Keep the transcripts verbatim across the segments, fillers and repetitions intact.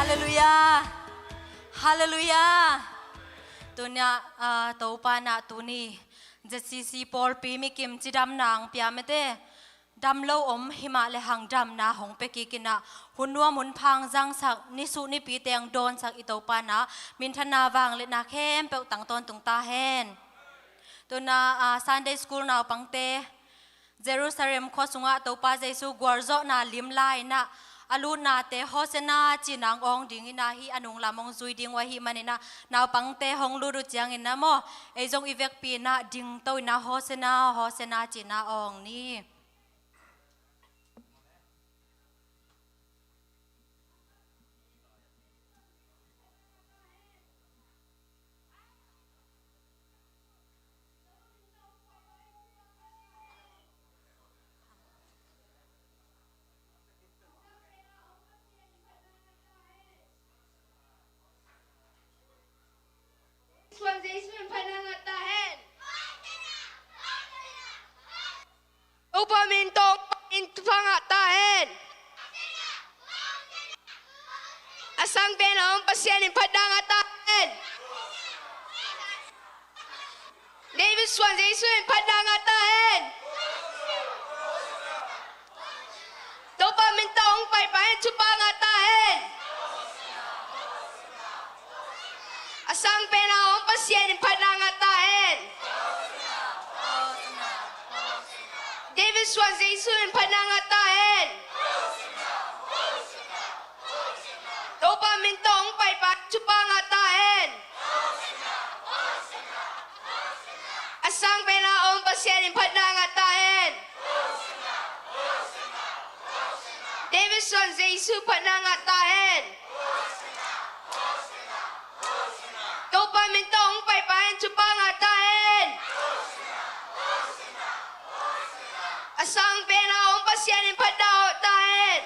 Halleluiah. Halleluiah. Tuni-ah, ah, Topa in ah tuni Z C C pawlpi mikim cidamna hong pia mete. Damlo om himah le hang damna hong pia kik in ah, hun nuam hun pha hong zangsak, nisuh nipi teng dawnsak i Topa in ah minthanna vangliatna khempeuh tang tawntung ta hen. Tuni-ah, ah, Sunday School naupangte Jerusalem khua sungah Topa Jesu gualzawhna lim la in ah, a lutnate Hosanna ci-in ah hong awng ding in ah, hih a nunglam hong zui ding uh ahih manin ah, naupangte hong lut uh ciangin ah maw, ei zong i vekpi in ah dingto in ah Hosanna, Hosanna ci-in ah awng ni. Tuhan Yesus in phatna ngah ta hen. Topa min tawh in thupha ngah ta hen. A sang pen a om Pasian in phatna ngah ta hen. David suan Jesu in phatna ngah ta hen. Topa min tawh hong paipa in thupha ngah ta hen. A sang pen a om Pasian in phatna ngah ta hen. David suan Jesu in phatna ngah ta hen. Topa min tawh hong paipa in thupha ngah ta hen. A sang pen a om Pasian in phatna ngah ta hen. David suan Jesu phatna ngah ta hen. Topa min tawh hong paipa in thupha ngah ta hen. A sang pen a om Pasian in phatna ngah ta hen.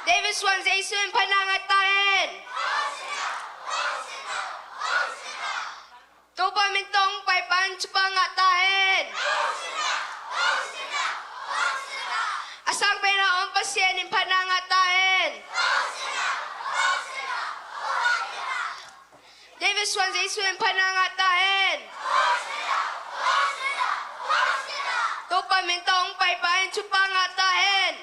David suan Jesu in phatna ngah ta hen. Topa min tawh hong paipa in thupha ngah ta hen. A sang pen a om Pasian in phatna ngah ta hen. David suan Jesu in phatna ngah ta hen. Topa min tawh hong paipa in thupha ngah ta hen.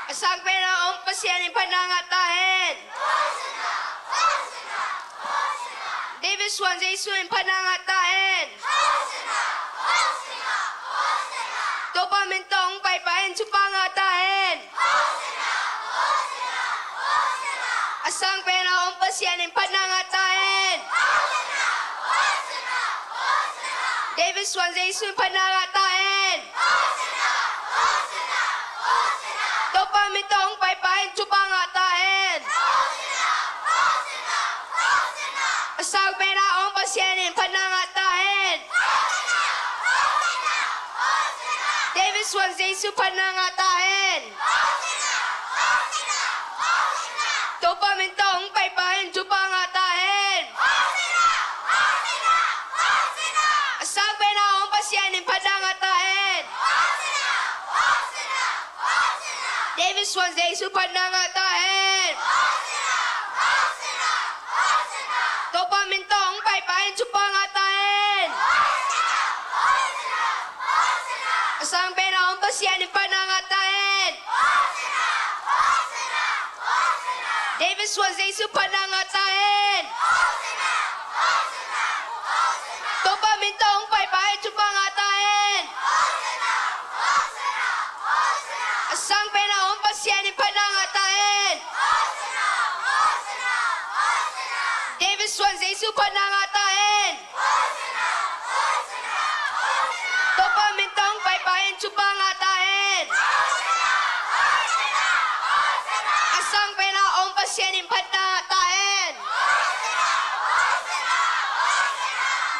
A sang pen a om Pasian in phatna ngah ta hen. David suan Jesu in phatna ngah ta hen. Topa min tawh hong paipa in thupha ngah ta hen. A sang pen a om Pasian in phatna ngah ta hen. David suan Jesu in phatna ngah ta hen. Topa min tawh hong paipa in thupha ngah ta hen. A sang pen a om Pasian in phatna ngah ta hen. David suan Jesu phatna ngah ta hen. Topa min tawh hong paipa in thupha ngah ta hen. A sang pen a om Pasian in phatna ngah ta hen. David suan Jesu phatna ngah ta hen. Topa min tawh hong paipa in thupha ngah ta hen. A sang pen a om Pasian in phatna ngah ta hen. David suan Jesu phatna ngah ta hen. Topa min tawh hong paipa in thupha ngah ta hen. A sang pen a om Pasian in phatna ngah ta hen. David suan Jesu phatna ngah ta hen. Topa min tawh hong paipa in thupha ngah ta hen. A sang pen a om Pasian in phatna ngah ta hen.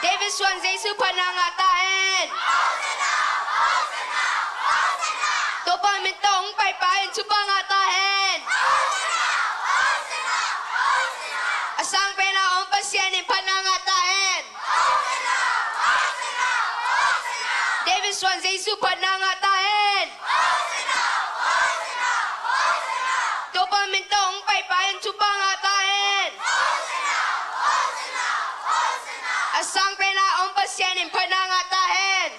David suan Jesu phatna ngah ta hen. Topa min tawh hong paipa in thupha ngah ta hen. A sang pen a om Pasian in phatna ngah ta hen. David suan Jesu phatna ngah ta hen. Sangpen a om Pasian in phatna ngah ta hen.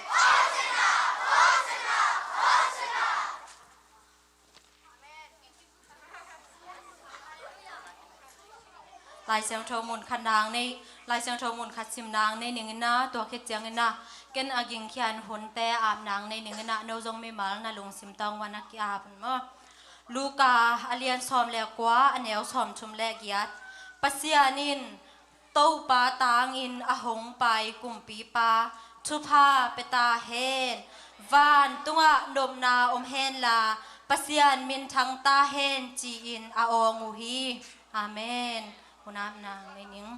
Lai Siangtho mun khat nang nei, Lai Siangtho mun khat sim nang nei ning in ah, tua khit ciangin ah, ken a gingkhian hunte ap nang nei ning in ah, no zong mimal na lungsim tawng wan a ki-ap un maw. Luka a lian sawm le kua, a neu sawm thum le giat. Pasian in Topa tangin a hong pai kumpipa thupha pia ta hen. Vantungah nopna om henla, Pasian minthang ta hen, ci-in a awng uh hi. Amen. Hun ap nang nei ning.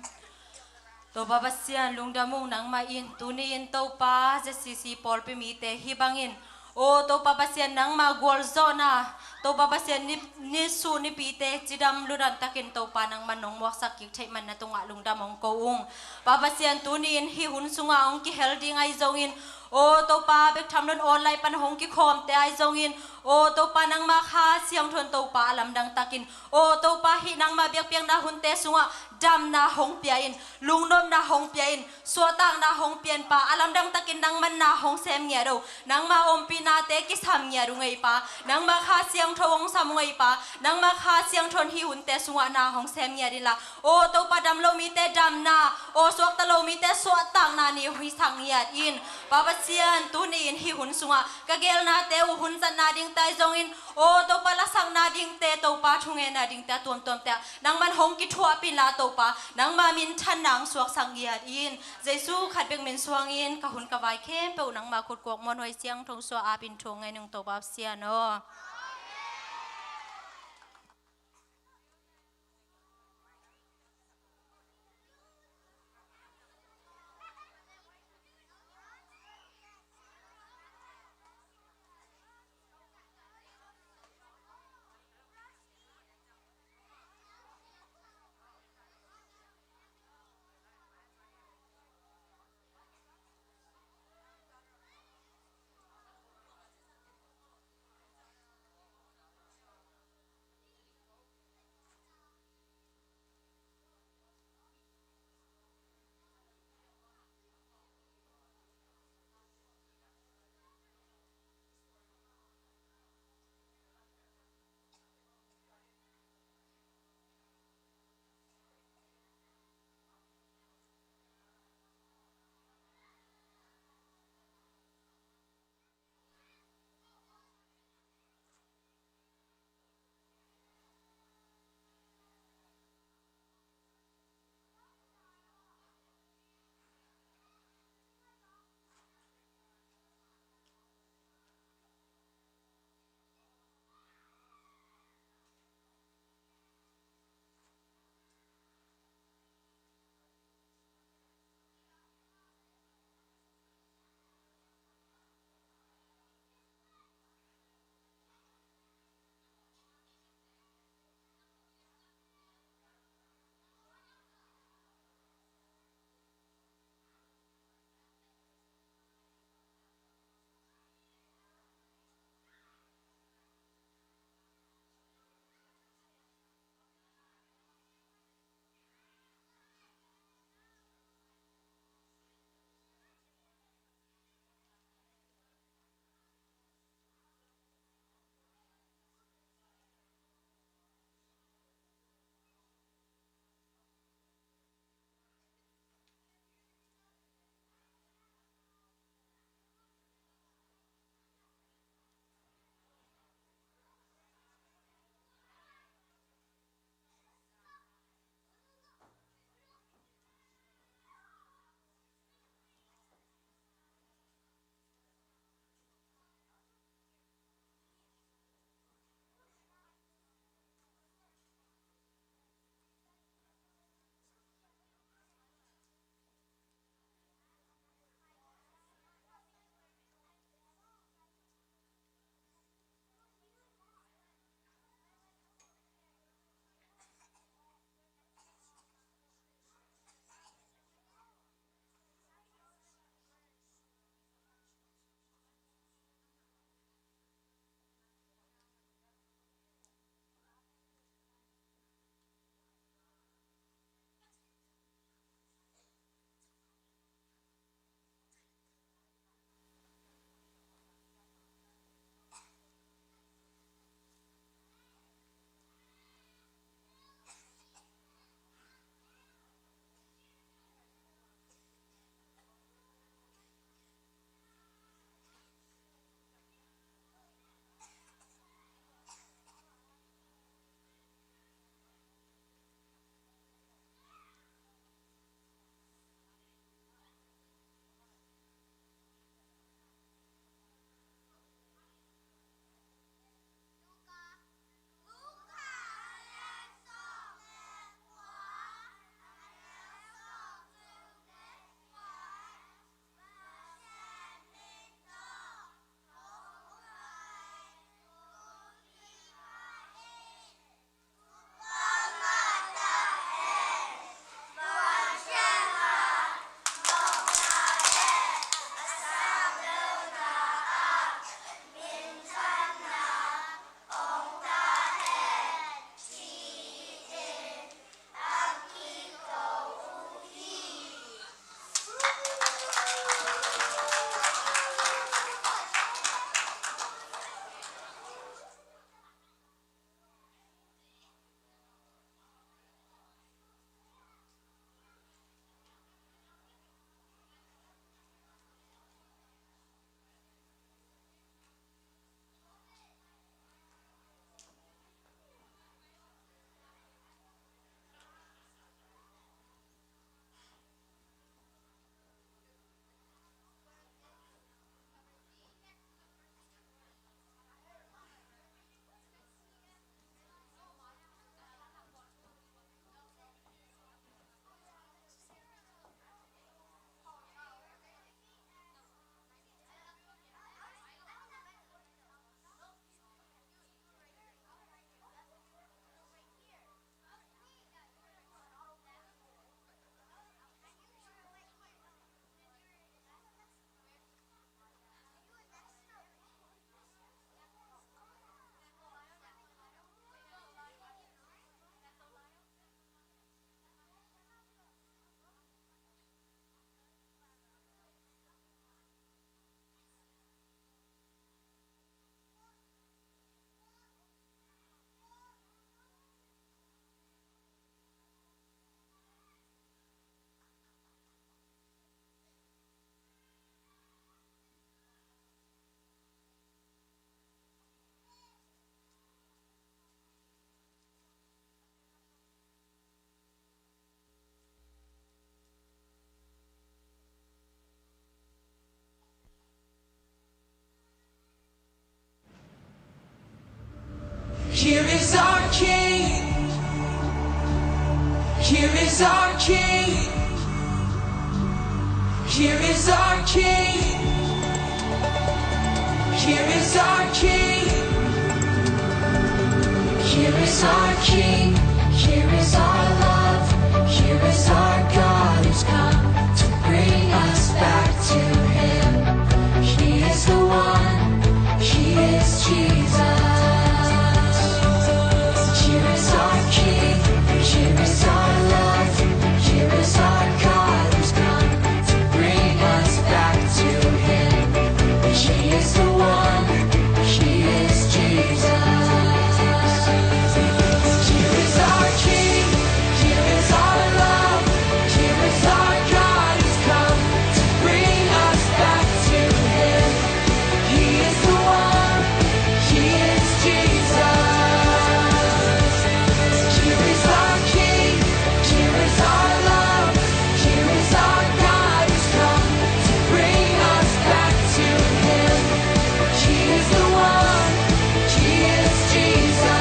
Topa Pasian lungdam ung, nangmah in tuni-in Topa Z C C pawlpi mite hih bangin, aw Topa Pasian, nangmah gualzawhna, Topa Pasian ni, nisuh nipite cidam ludam takin Topa nangmah nong muaksak kik theih man na tungah lungdam hong ko ung. Pa Pasian, tuni-in hih hun sungah hong kihel ding ahi zongin, aw Topa, bek tham lo-in online pan hong kikhawmte ahi zongin, aw Topa, nangmah Kha Siangtho in Topa a lamdang takin, aw Topa, hih nangmah biakpiakna hunte sungah damna hong pia in, lungnopna hong pia in, suahtakna hong pia in Pa, a lamdang takin nangmah na hong sem ngiat uh, nangmah ompihnate kisam ngiat uh ngei Pa, nangmah Kha Siangtho hong sam uh ngei Pa, nangmah Kha Siangtho in hih hunte sungah na hong sem ngiat inla, aw Topa, dam lo mite damna, aw suakta lo mite suahtakna ni hong hisak ngiat in. Pa Pasian, tuni-in hih hun sungah ka gelnate uh hun zatna dingte ahi zongin, aw Topa, lasakna dingte, Topa, thungenna dingte a tuamtuamte ah nangman hong kithuahpih inla Topa, nangmah minthanna hong suaksak ngiat in. Jesu khat bek min suangin ka hun ka vai khempeuh nangmah khut kuak muanhuai siangtho sungah ap in thung ngai ning Topa Pasian aw. Here is our King. Here is our King. Here is our King. Here is our King. Here is our love. Here is our God who's come to bring us back to Him. He is the one. He is Jesus. Here is our King. Here is our love. Here is our God who's come to bring us back to Him. He is the one. He is Jesus. Here is our King. Here is our love. Here is our God who's come to bring us back to Him. He is the one. He is Jesus. Here is our King. Here is our love. Here is our God who's come to bring us back to Him. He is the one. He is Jesus.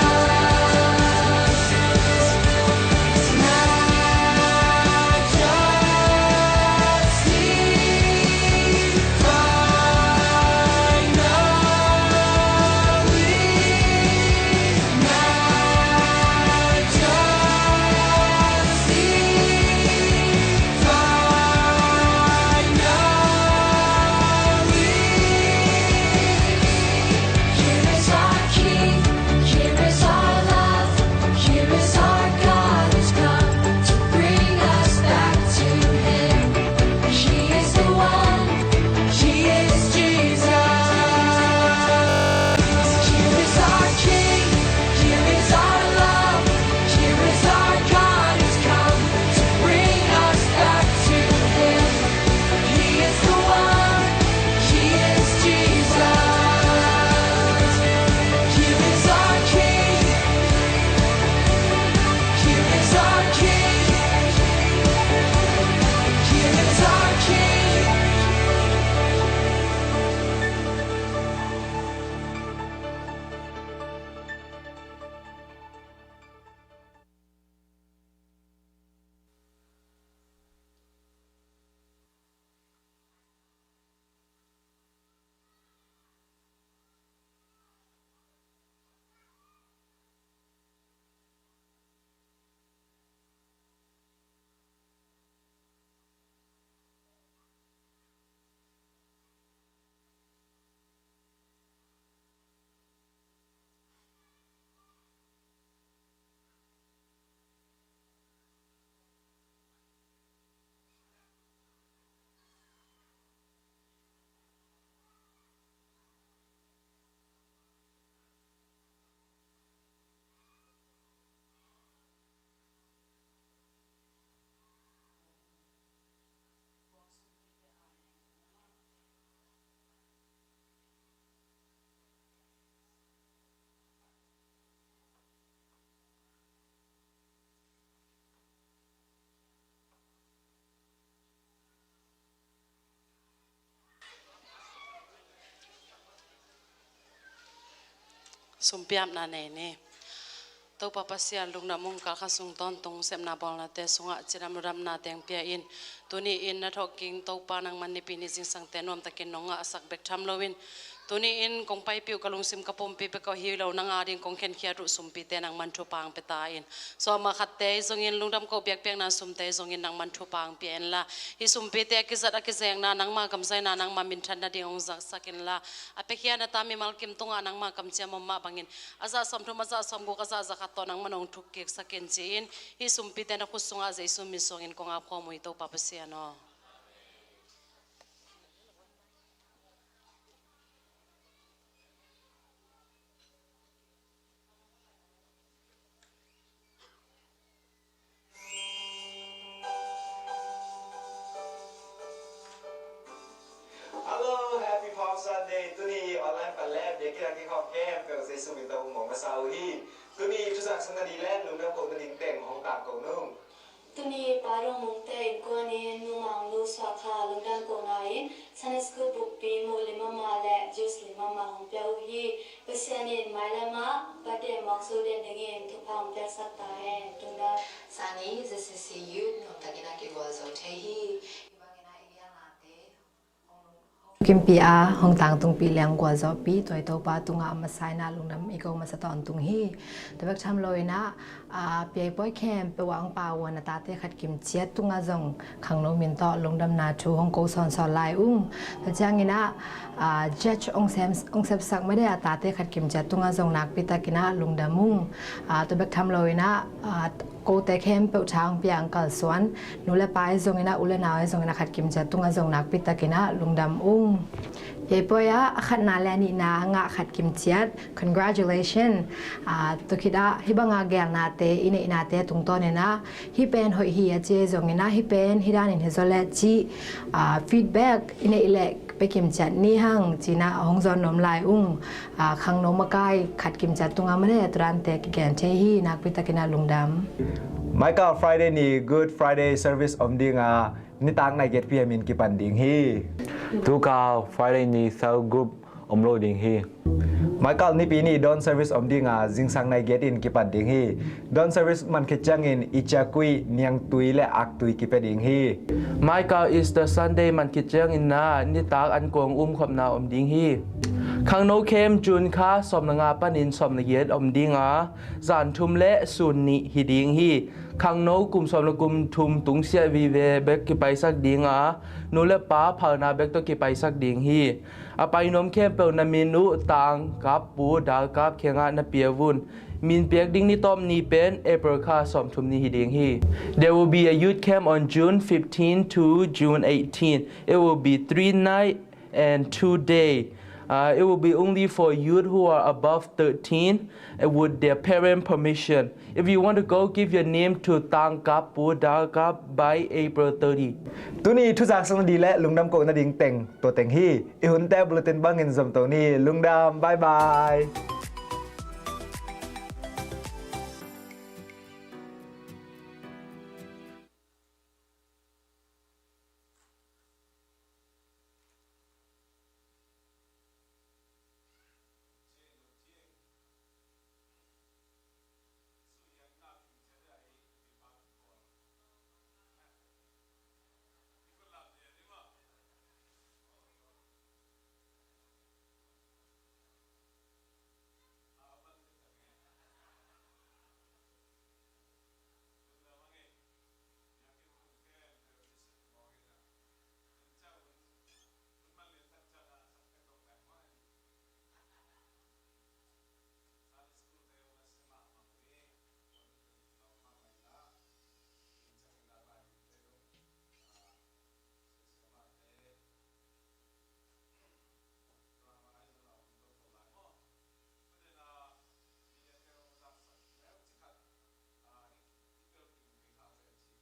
Majesty, finally. Here is our King, here is our love, here is our God who's come to bring us back to Him. He is the one, He is Jesus. Here is our King, here is our King, here is our King. Sumpiapna nei ni. Topa Pasian, lungdam ung. Kalkhat sung tawntung sepna bawlnate sungah cidam ludamna teng pia in. Tuni in na thawhkik Topa nangman nipi ni zingsangte nuamtakin nong ngahsak bek tham loin, tuni in kong paipih uh, ka lungsim ka pumpi pek uh hi lo, nang ading kong khenkhiat uh sumpite nangman thupha hong pia ta in. Sawma khatte ahi zongin, lungdam ko biakpiakna sumte ahi zongin nangman thupha hong pia inla, hih sumpite a kizat a kizekna nangma kamzaina, nangma minthanna ding hong zaksak inla, a piakhia na ta mimal kim tungah nangma kamciam om mah bangin, a zah sawmthum, a zah sawmguk, a zah zakhat tawh nangman hong thukkiksak in, ci-in hih sumpite na khut sungah Jesu min suangin kong apkhawm uh hi, Topa Pasian aw. Hello, happy Palm Sunday. Tuni online pan le biakinn ah kikhawm khempeuh Jesu min tawh hong muang masa uh hi. Tuni thuzang sung nading le lungdam kohna ding teng hong tangko nung. Tuni Pa Rong Mungte innkuanin Nu Mang Nu Suah kha lungdam kohna in Sunday School bukpi mu limama le juice limama hong pia uh hi. Pasian in mailamah birthday mawk zo den dingin thupha hong piaksak ta hen. Lungdam. Sani Z C C Youth nuamtakin a kigualzo thei hi. Hi bangin a i biaknate Kimpi a hong tangtungpih leng gualzawhpih tuai Topa tungah a masa inah lungdam i ko masa tawntung hi. Tua bek tham loinah, a, piaipuai khempeuh ah hong pau uh a na tate khat kimciat tungah zong khangno min tawh lungdamna thu hong ko sawnsawn lai ung. Tua cianginah, a, judge hong sem, hong sepsak mede a tate khat kimciat tungah zong nakpitakinah lungdam ung. A, tua bek tham loinah, a, kote khempeuh tha hong pia ang kalsuan nu le pa ahi zongin ah, u le nau ahi zongin ah, khat kimciat tungah zong nakpitakin ah lungdam ung. Piaipuai ah a khatna le a nihna ngah khat kimciat, congratulation. Ah, tua khit ah hih banga gelnate i neihnate tungtawnin ah hih pen hoih hi a ci ahi zongin ah hih pen hih danin hi zaw leh cih, ah, feedback i neih leh pia kimciat ni hang ci-in ah hong zawn nuam lai ung. Ah, khangno makai khat kimciat tungah mah le tua dante kigen thei hi. Nakpitakin ah lungdam. Michael, Friday ni Good Friday service om dinga nitak nai giat P M in kipan ding hi. Tukal Friday ni cell group om lo ding hi. Michael, Nipi ni dawn service om dinga zingsang nai giat in kipan ding hi. Dawn service man khit ciangin i ciakkuih, niangtui le aktui kipia ding hi. Michael, Easter Sunday man khit ciangin ah nitak an kuang umkhopna om ding hi. Khangno camp June kha sawm le nga panin sawm le giat om dinga zan thum le sun nih hi ding hi. Khangno kum sawm le kum thum tungsiah vive bek kipaisak dinga nu le pa phalna bek tawh kipaisak ding hi. A painuam khempeuh na min uh tangkap pu dalkap kiangah na pia un. Min piak ding ni tawp ni pen April kha sawmthum ni hi ding hi. There will be a youth camp on June fifteen to June eighteen. It will be three night and two day. Uh, it will be only for youth who are above thirteen and with their parent permission. If you want to go, give your name to Tangkap Pu Dalkap by April thirty. Tuni thuzak sang nading le lungdam kohna ding teng tua teng hi. I hunte bulletin bangin zom to ni. Lungdam. Bye bye.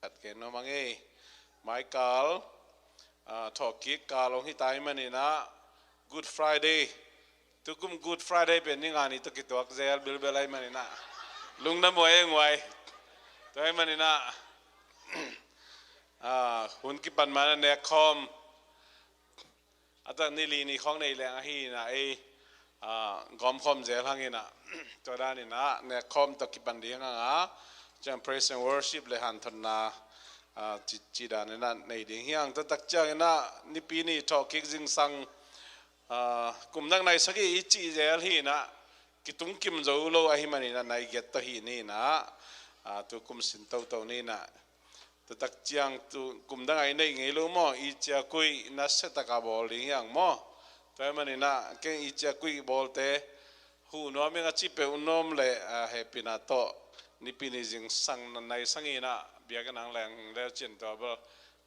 Khat ken nuam a ngei. Michael, ah, thawhkik kal hong hi ta ahih maninah Good Friday. Tukum Good Friday pen ni nga ni tawh kituak zel bilbel ahih maninah lungdam uh a eng uh ai. Tua ahih maninah, ah, hun kipan manah nekkhawm a tak ni li ni khawng nei leng ahi inah ei, ah, gawmkhawm zel hang inah tua dan inah nekkhawm tawh kipan ding hang a, ciang praise and worship le hanthotna, ah, ci, ci dan inah nei ding hi hang. Tua tak ciang inah nipi ni thawhkik zingsang, ah, kum dang nai sagih i cih zel hi inah kitung kim zo lo ahi man inah nai giat tawh hi ni inah, ah, tu kum sin toto ni inah. Tua tak ciang tu kum dang a i neih ngei lo maw, i ciakkuih nasia taka bawl ding hiang maw? Tua ahih maninah keng i ciakkuih bawlte huh nuam ing a ci peuh nuam le, a, hehpihna tawh nipi ni zingsang nai sang inah biakinn hang leng leucin tua bel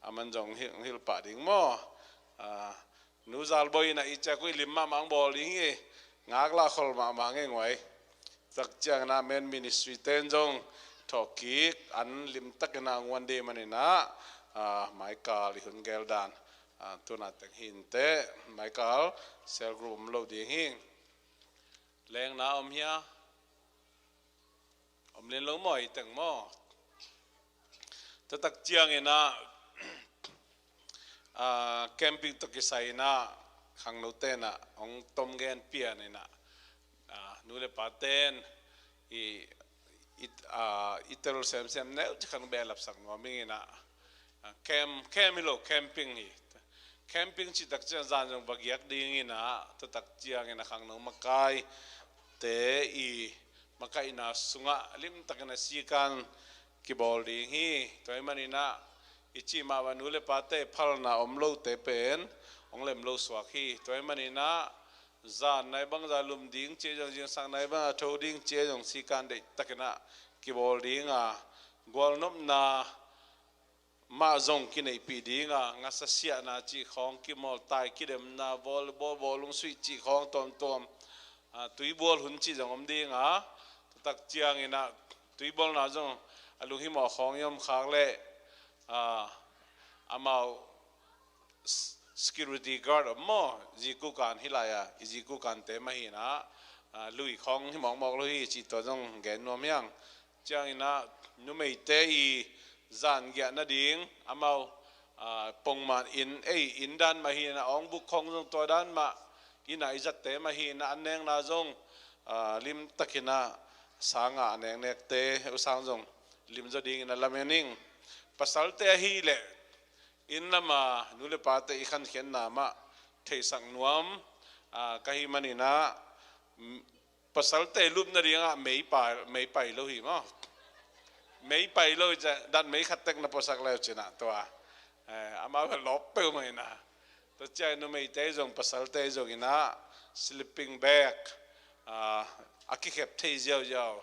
a man zong hil, hilh pah ding maw? A, Nu Zalbawi inah i ciakkuih lim mahmah ang bawl ding hi. Ngaklah khol mahmah ngei nguai. Tak ciang inah men ministry ten zong thawhkik an limtak inah ang wan dih man inah, ah, Michael i hun gel dan, ah, tuna teng hi inteh. Michael, cell group om lo ding hi. Lengna om hia? Om lian lo maw, i teng maw? Tua tak ciangin ah, ah, camping tawh kisai in ah khangno ten ah hong tom gen pian in ah, ah, nu le pa ten i, i, ah, i tel semsem neu ci khan behlap sak nuam ing in ah, ah, camp, camp hi lo, camping hi. Camping cih tak ciang zan zong va giak ding in ah, tua tak ciangin ah khangno makaite i makaihna sungah limtakin a sikan kibawl ding hi. Tua ahih manin ah i cih mah bang nu le pate phalna om lote pen hong lem lo suak hi. Tua ahih manin ah zan nai bangzah lum ding cih zong, zingsang nai bangzah tho ding cih zong sikan deihtakin ah kibawl ding a, gualnopna mah zong kineihpih ding a, ngasa siahna cih khawng, kimawltai kidemna, bawl, bawl, bawlung suih cih khawng tuamtuam, ah, tuibual hun cih zong om ding a, tua tak ciangin ah tuibawlna zong a lunghimawh khawng i om khak leh, ah, amau s-, security guard om maw, zikukan hi lai a, i zikukante mah hi in ah, ah, lui khawng hi mawkmawk lo hi cih tua zong gen nuam hi ing. Ciangin ah numeite i zan giah nading amau, ah, pongman inn, ei, inn dan mah hi in ah, awngbuk khawng zong tua dan mah in ah, i zatte mah hi in ah, an nekna zong, ah, limtakin ah sang a, a neknekte uh sang zong lim zaw dingin ah lamen ing. Pasalte ahih leh inn lam a nu le pate i khankhiatna mah theisak nuam, ah, ka hih manin ah, mm, pasalte lup nading ah mei pai, mei pai lo hi maw. Mei pai lo hi ciang, dan mei khat tek na puaksak le uh cin ah tua, eh, amau lawp peuhmah in ah. Tua ciang numeite zong pasalte zong in ah sleeping bag, ah, a kikhep thei ziauziau,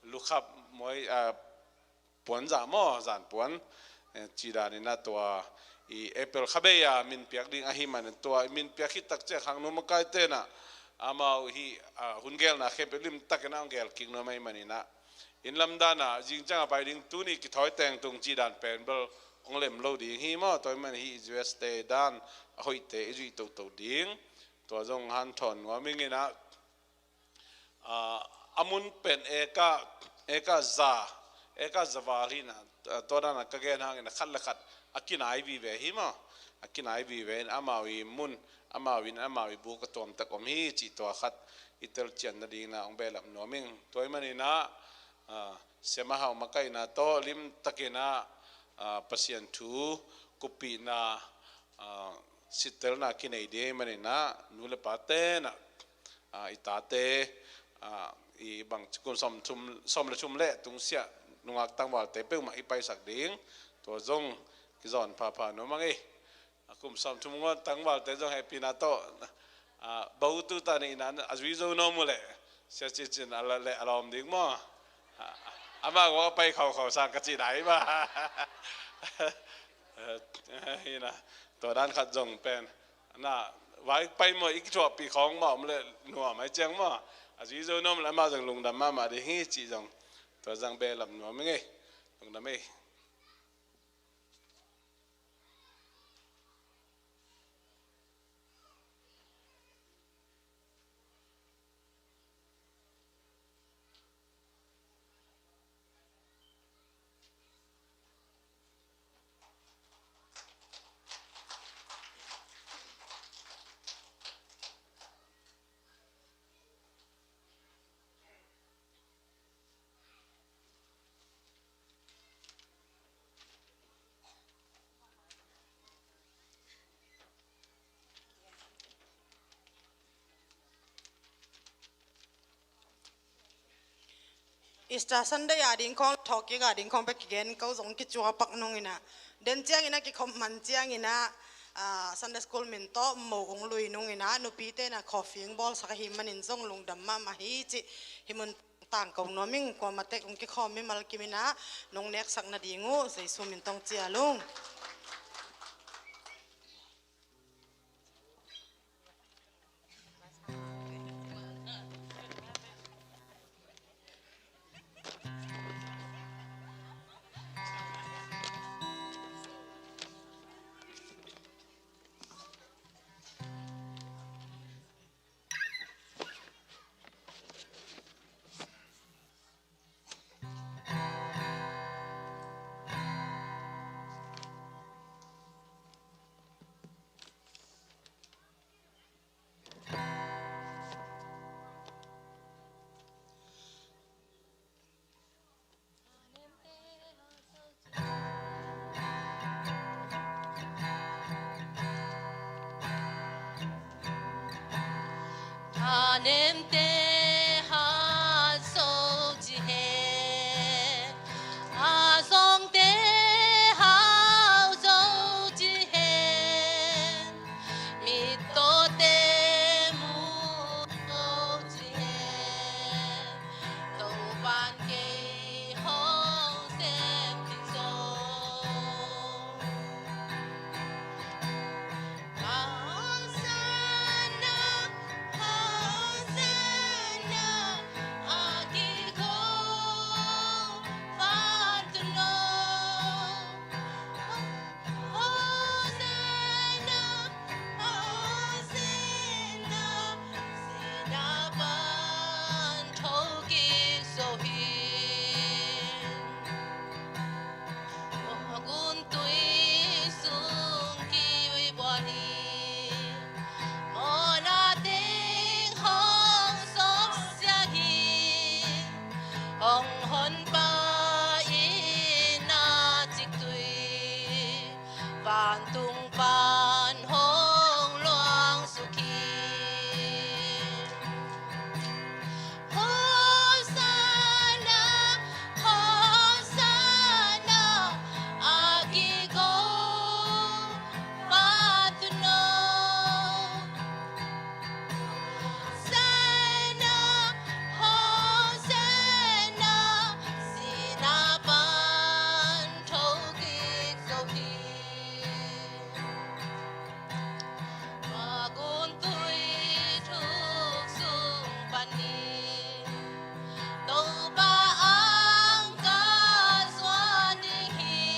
lukhap, moi, ah, puanzah maw, zanpuan, eh, cih dan in ah tua i April kha bei a min piak ding ahih manin tua i min piak khit tak ciang khangno makaite in ah amau hih, ah, hun gelna khempeuh limtakin ah hong gel kik nuam ahih manin ah, inn lam dan ah zing ciang a pai ding, tuni kithawi tengtung cih dan pen bel hong lem lo ding hi maw. Tua ahih manin hih U S te dan a hoihte i zuih toto ding, tua zong hanthawn nuam ing in ah, ah, a mun pen eka, eka za, eka za val hi in ah, ah, tua dan a ka gen hangin ah khat le khat a kinai vive hi maw. A kinai vive in amau i mun, amau inn, amau i buk a tuamtak om hi cih tua khat i telcian nading in ah hong behlap nuam ing. Tua ahih manin ah, ah, siamah hau makaihna tawh limtakin ah, ah, Pasian thu kuppihna, ah, sittelna kinei ding ahih manin ah nu le pate in ah, ah, i tate, ah, i bang ci kum sawm thum, sawm le thum le tungsiah nungak tangvalte peuhmah i paisak ding, tua zong kizawn phapha nuam ing ei. A kum sawm thum ngon tangvalte zong hehpihna tawh, ah, bahu tuta nei in ah a zui zo nuam uh leh, Sia Ci Cin a la leh a lawm ding maw. Ah, amah kua a pai khaukhau sang ka cih dai mah. Hi in ah, tua dan khat zong pen na vai pai maw, i kithuahpih khawng mah om leh nuam ahih ciang maw, a zui zo nuam leh amah zong lungdam mahmah ding hi cih zong tua zong behlap nuam ing ei. Lungdam ei. Easter Sunday a ding khawng, thawhkik a ding khawng bek kigen ko zong kicuapak nung in ah, den ciangin ah kikhop man ciangin ah, ah, Sunday School min tawh mo hong lui nung in ah, nupite in ah coffee hong bawlsak ahih manin zong lungdam mahmah hi cih hih mun tangko nuam ing. Kuamah tek hong kikhawm mimal kim in ah nong neksak nading uh Jesu min tawh hong cial ung. Nemte hat zo ci hen, a zongte hau zo ci hen, mittawte mu zo ci hen, Topan kei hong sem ding zo. Hosanna, Hosanna, a kiko vantung no. Hosanna, Hosanna, sihna pan thokik zo hi. Guntui sung kibual hi. Mawhna teng hong sawpsia hi. Hong honpa in a ciktui vantung pan hong luang suk hi. Hosanna, Hosanna, a kiko vantung no. Hosanna, Hosanna, sihna pan thokik zo hi. Guntui thuk sung panin Topa ang ka zuan ding hi.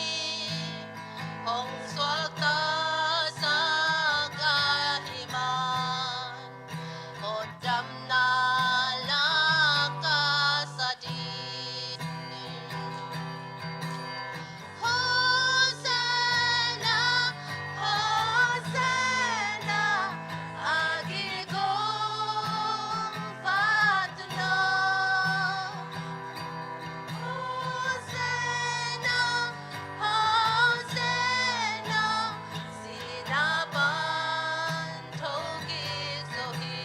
Hong suakta sak ahih man, mawh damna lak ka sa ding. Hosanna, Hosanna, a kiko vantung no. Hosanna, Hosanna, sihna pan thokik zo hi.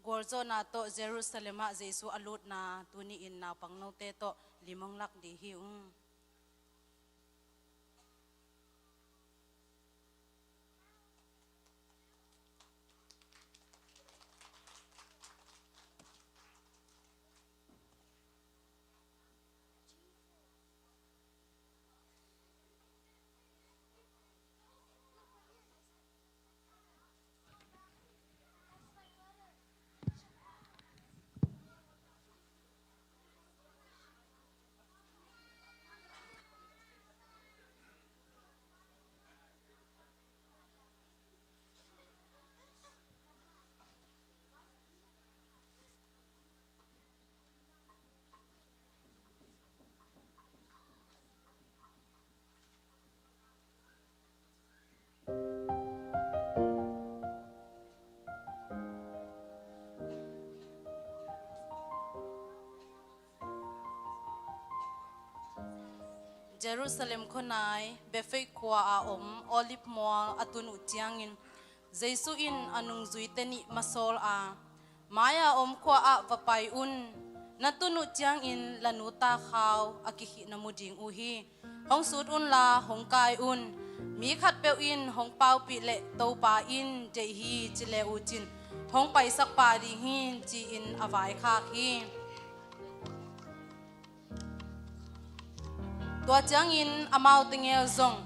Gualzawhna tawh Jerusalem ah Jesuh a lutna tuni-in naupangnote tawh lim hong lak dih hi ung. Jerusalem khuanai Bethphage khua-a om Olive mual a tun uh ciangin Jesu in a nungzuite nih masawl a, mai-a om khua-ah va pai un. Na tun uh ciangin la nu ta khau a kikhih na mu ding uh hi. Hong sut unla hong kai un. Mi khatpeuh in hong paupih leh Topa in deih hi ci le uh cin hong paisak pah ding hi, ci-in a vaikhak hi. Tua ciangin amau tegel zong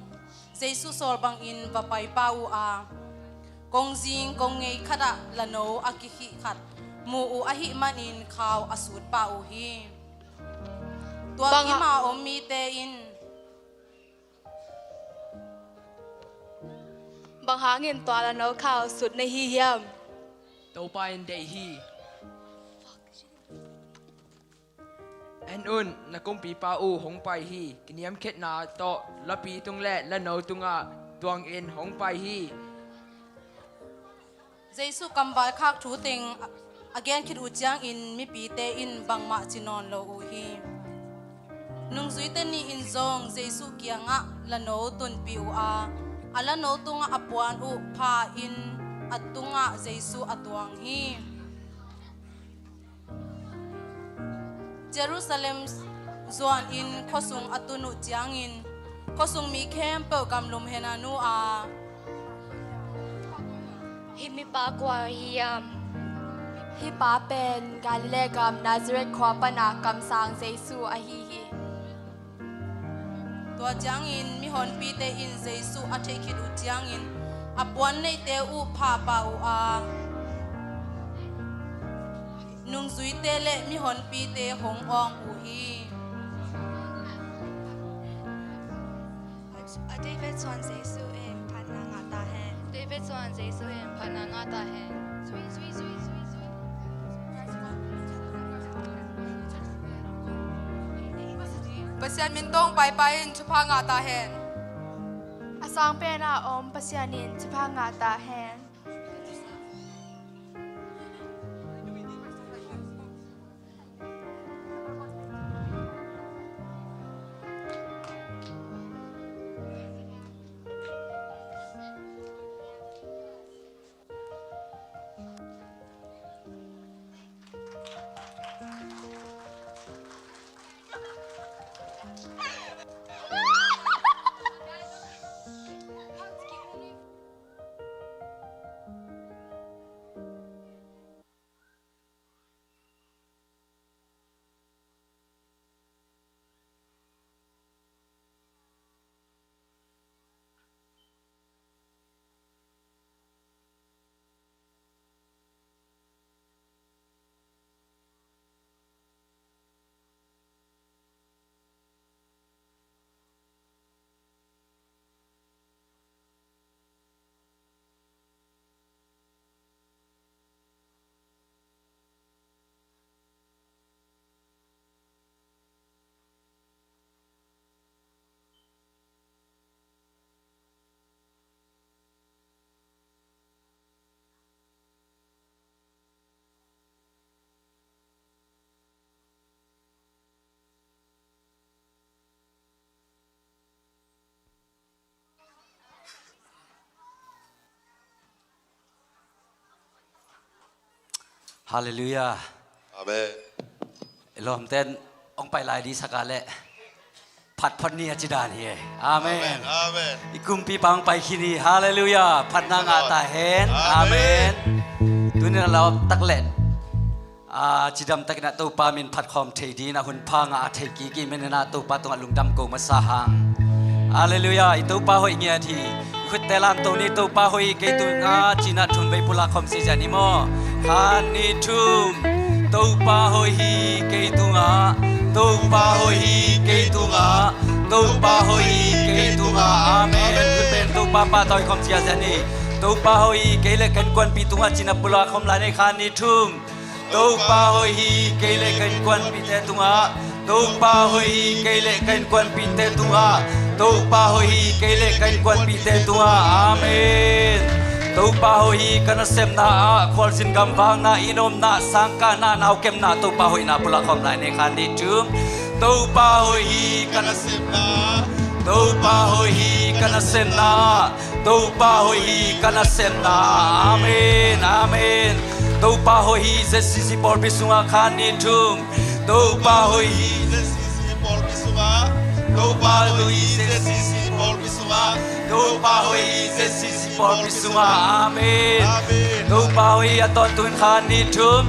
Jesu sawl bangin va pai pah uh a, kongzing kong ngei khatah lano a kikhih khat mu uh ahih manin khau a sut pah uh hi. Tua bang kim a om mite in, "Bang hangin tua lano khau sut na hi hiam?" "Topa in deih hi." "En un, na kumpipa uh hong pai hi. Kiniamkhiatna tawh lapi tung le lano tungah tuangin hong pai hi." Jesu kamvaikhak thu teng a gen khit uh ciangin mipite in bangmah ci nawn lo uh hi. Nungzuite nih in zong Jesu kiangah lano tunpih uh a, a lano tungah a puan uh pha-in a tungah Jesu a tuang hi. Jerusalem zuanin khuasung a tun uh ciangin khuasung mi khempeuh gamlum hen a nu a, "Hih mipa kua hiam? Hih pa pen Galilee gam Nazareth khua pana kamsang Jesu ahi hi." Tua ciangin mihonpite in Jesu a theih khit uh ciangin a puan neite uh pha pah uh a, nungzuite le mihonpite hong awng uh hi. A David suan Jesu in phatna ngah ta hen. David suan Jesu in phatna ngah ta hen. Pasian min tawh paipai in thupha ngah ta hen. A sang pen a om Pasian in thupha ngah ta hen. Halleluiah. Amen. I lawmten hong pai lai dih sak a leh phat phot ni a ci dan hi e. Amen. Amen. Amen. I kumpipa hong pai khin hi. Halleluiah. Phatna ngah ta hen. Amen. Amen. Tuni a lawm tak leh a, cidam takin a Topa min phat khawm thei dingin a hun pha ngah a thei kik i min in a Topa tungah lungdam ko masa hang. Halleluiah. I Topa hoih ngiat hi. I khutte lamto ni. Topa hoih hi kei tungah ci-in a thum vei pulak khawm si zian hi maw? Khat, nih, thum. Topa hoih hi kei tungah. Topa hoih hi kei tungah. Topa hoih hi kei tungah. Amen. Khut beng Topa pahtawi khawm sia zian hi. Topa hoih hi kei le ka innkuanpih tungah ci-in a pulak khawm lai ni. Khat, nih, thum. Topa hoih hi kei le ka innkuanpihte tungah. Topa hoih hi kei le ka innkuanpihte tungah. Topa hoih hi kei le ka innkuanpihte tungah. Amen. Topa hoih hi ka nasepna ah, khualzin gamvakna, inn omna, sangkahna, naukemna, Topa hoihna pulak khawm lai ni. Khat, nih, thum. Topa hoih hi ka nasepna ah, Topa hoih hi ka nasemna. Topa hoih hi ka nasemna. Amen, amen. Topa hoih hi Z C C pawlpi sungah khan ni thum. Topa hoih hi Z C C pawlpi sungah. Topa hoih hi Z C C pawlpi sungah. Topa hoih hi Z C C pawlpi sungah. Amen. Amen. Topa hoih hi a tawntungin khan ni thum.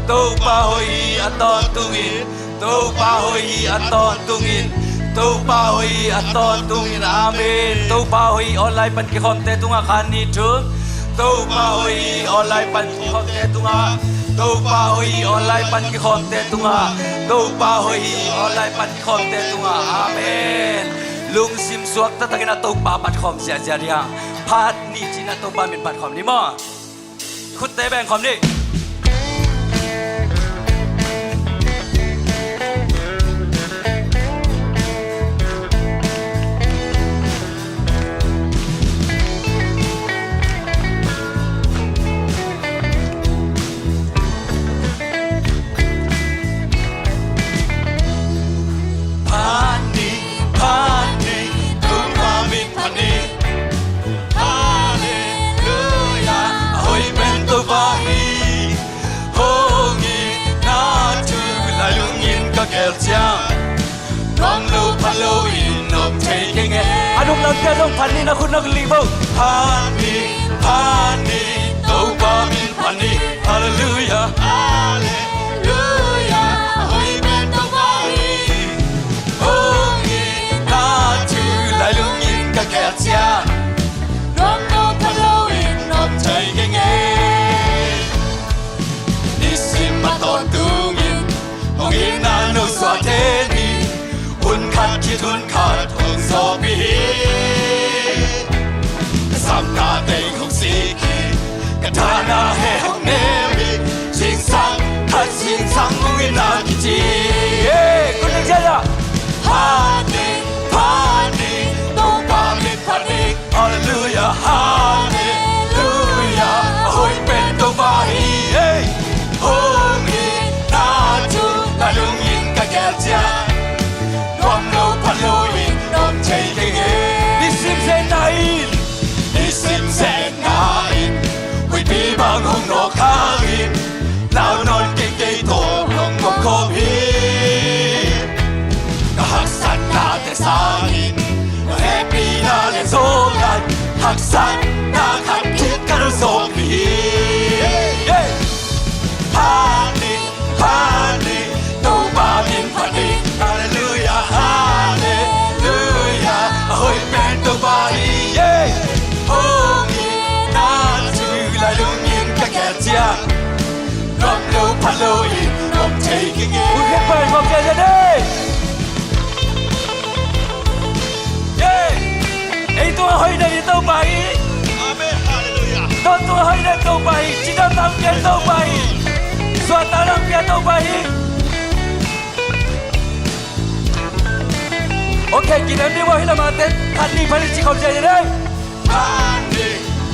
Topa hoih hi a tawntungin. Topa hoih hi a tawntungin. Topa hoih hi a tawntungin. Amen. Topa hoih hi online pan kikhawmte tungah khan ni thum. Topa hoih hi online pan kikhawmte tungah. Topa hoih hi online pan kikhawmte tungah. Topa hoih hi online pan kikhawmte tungah. Amen. Lungsim suak taktakin a Topa phatkhawm ziahziah ding. Phat ni ci-in a Topa min phatkhawm ni maw. Khutte bengkhawm ni. Phat ni, phat ni, Topa min phat ni. Halleluia, a hoih pen Topa hi. Hong itna thu lailungin ka geel ciang, nuam lo pha loin om thei keng e. A nung lamte zong phat ni, na khut na lih bawh. Phat ni, phat ni, Topa min phat ni. Halleluia. Halleluia, a hoih pen Topa hi. Hong itna thu lailungin ka geel ciang, nuam lo pha loin om thei keng e. Nisim a tawntungin hong itna nusuahte in, hun khat khit hun khat hong zawhpih hi. Ka sapna teng hong sik hi. Ka dahna heh hong nem hi. Zingsang khat zingsang hong itna kici hi. Hey, kun ding ciah. Phat ni, phat ni, Topa min phat ni. Halleluia, halleluia, a hoih pen Topa hi. Hey. Hong itna thu lailungin ka geel ciang, nuam lo pha loin om thei keng e. Nisim zetna in, nisim zetna in, huihpi bang hong nawk hangin, lau nawn kei kei tawh hong om khawm hi. Ka haksatnate sangin, na hehpihna le zolai, haksatna khat khit ka zawhpih hi. Hey! Phat ni, phat ni, Topa min phat ni. Halleluia, halleluia, a hoih pen Topa hi. Hey! Hong itna thu lailungin ka geel ciang, nuam lo pha loin om thei keng e. Hun khat pai khawm kei le dei. Ei tungah hoih den Topa hi. Amen. Halleluia. Tawntung a hoih den Topa hi. Cidamna hong pia Topa hi. Suahtakna hong pia Topa hi. Okay, kidem ding maw, hih lamah te phat ni, phat ni ci khawm ziahziah ding. Phat ni,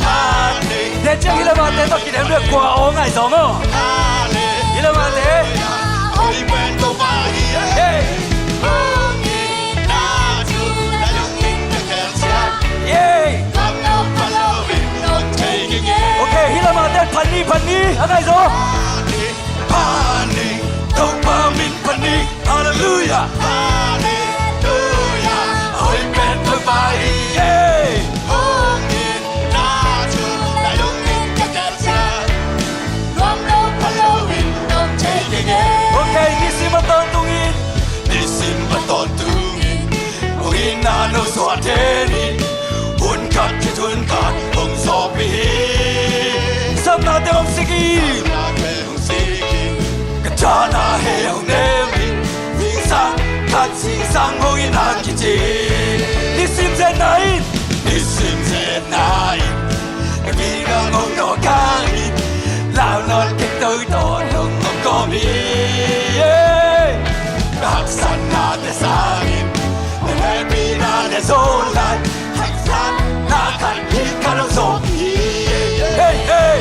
phat ni. Tua ciang hih lamah te tawh kidem ding, kua aw ngai zaw maw. Hih lamah te. Hey. Hey. Okay, hih lamah te phat ni, phat ni a ngai zaw. Phat ni, Topa min phat ni. Halleluia. Halleluia. A hoih pen Topa hi. Hey. Hong itna thu lailungin ka geel ciang, nuam lo pha loin om thei keng e. Okay, nisim a tawntungin. Nisim a tawntungin hong itna nusuahte in, hun khat khit hun khat hong zawhpih hi. Sapnate hong sik hi. Sapnate hong sik hi. Ka dahna heh hong nem hi. Zingsang khat zingsang hong itna kici. Nisim zetna in. Nisim zetna in, ka kingah hong nawk hangin, lau nawn kei kei tawh hong om khawm hi. Hey! Ka haksatnate sangin, na hehpihna le zolai, haksatna khat khit ka zawhpih hi. Hey, hey!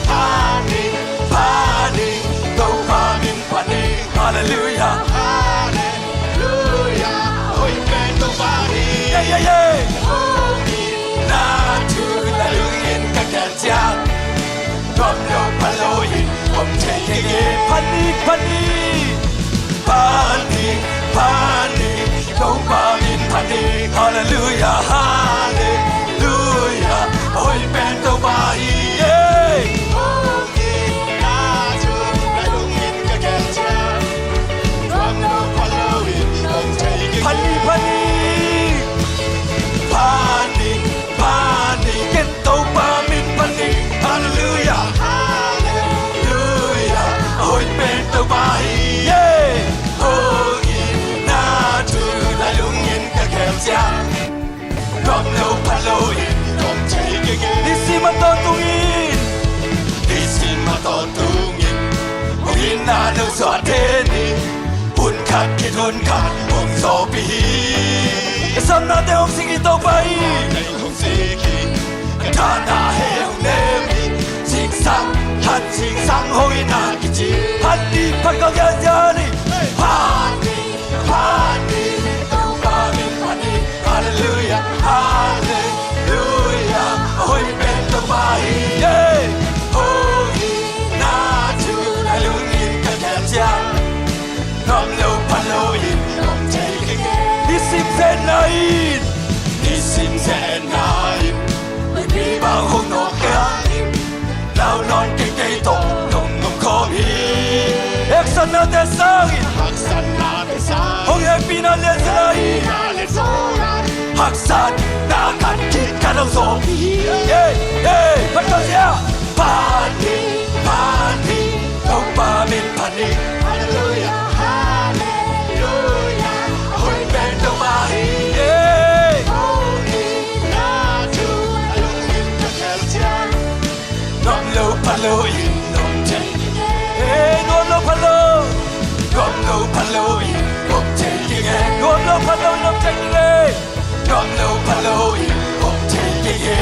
Phat ni, phat ni, Topa min phat ni. Halleluia. Halleluia. A hoih pen Topa hi. Panik, panik, panik, panik, Topa min panik. Halleluia, halleluia. A hoih pen Topa hi, eh. Panik, panik, panik, panik, ken Topa min panik. Halleluia, halleluia. A hoih pen Topa hi, eh. Hong itna thu na lungin ka khem ciang, nuam lo pha lo in nuam thei keng e. Nisim a tawntungin, nisim a tawntungin, hong itna no suah den hi. Hun khat khit hun khat hong sawpih hi. Ka samnate hong sik hi Topa hi. Hong sik hi. Ka thahna hong nem hi. Singsang, han singsang hong itna kici. Han dih phat kawk ziahziah hi. Panik, panik, Topa min panik. Halleluia, halleluia. A hoih pen Topa hi, eh. Hong itna thu na lungin ka khem ciang, nuam lo pha lo in nuam thei keng e. Nisim zetna in, nisim zetna in, huihpi bang hong nawk kei in, lau nawn kei kei tawh nong om khawm hi. Haksatnate sangin, haksatnate sangin, hong hehpihna lianzaw lai hi. Haksatna khat khit khat hong sawpih hi. Hey, hey, phat kawk ziah. Panik, panik, Topa min panik. Halleluia, halleluia. A hoih pen Topa hi, eh. Hong itna thu na lungin ka khem ciang, nuam lo pha lo in nuam thei keng e. Eh, nuam lo pha lo, nuam lo pha lo in nuam thei keng e. Nuam lo pha lo in nuam thei keng e. Nuam lo pha lo in nuam thei keng e.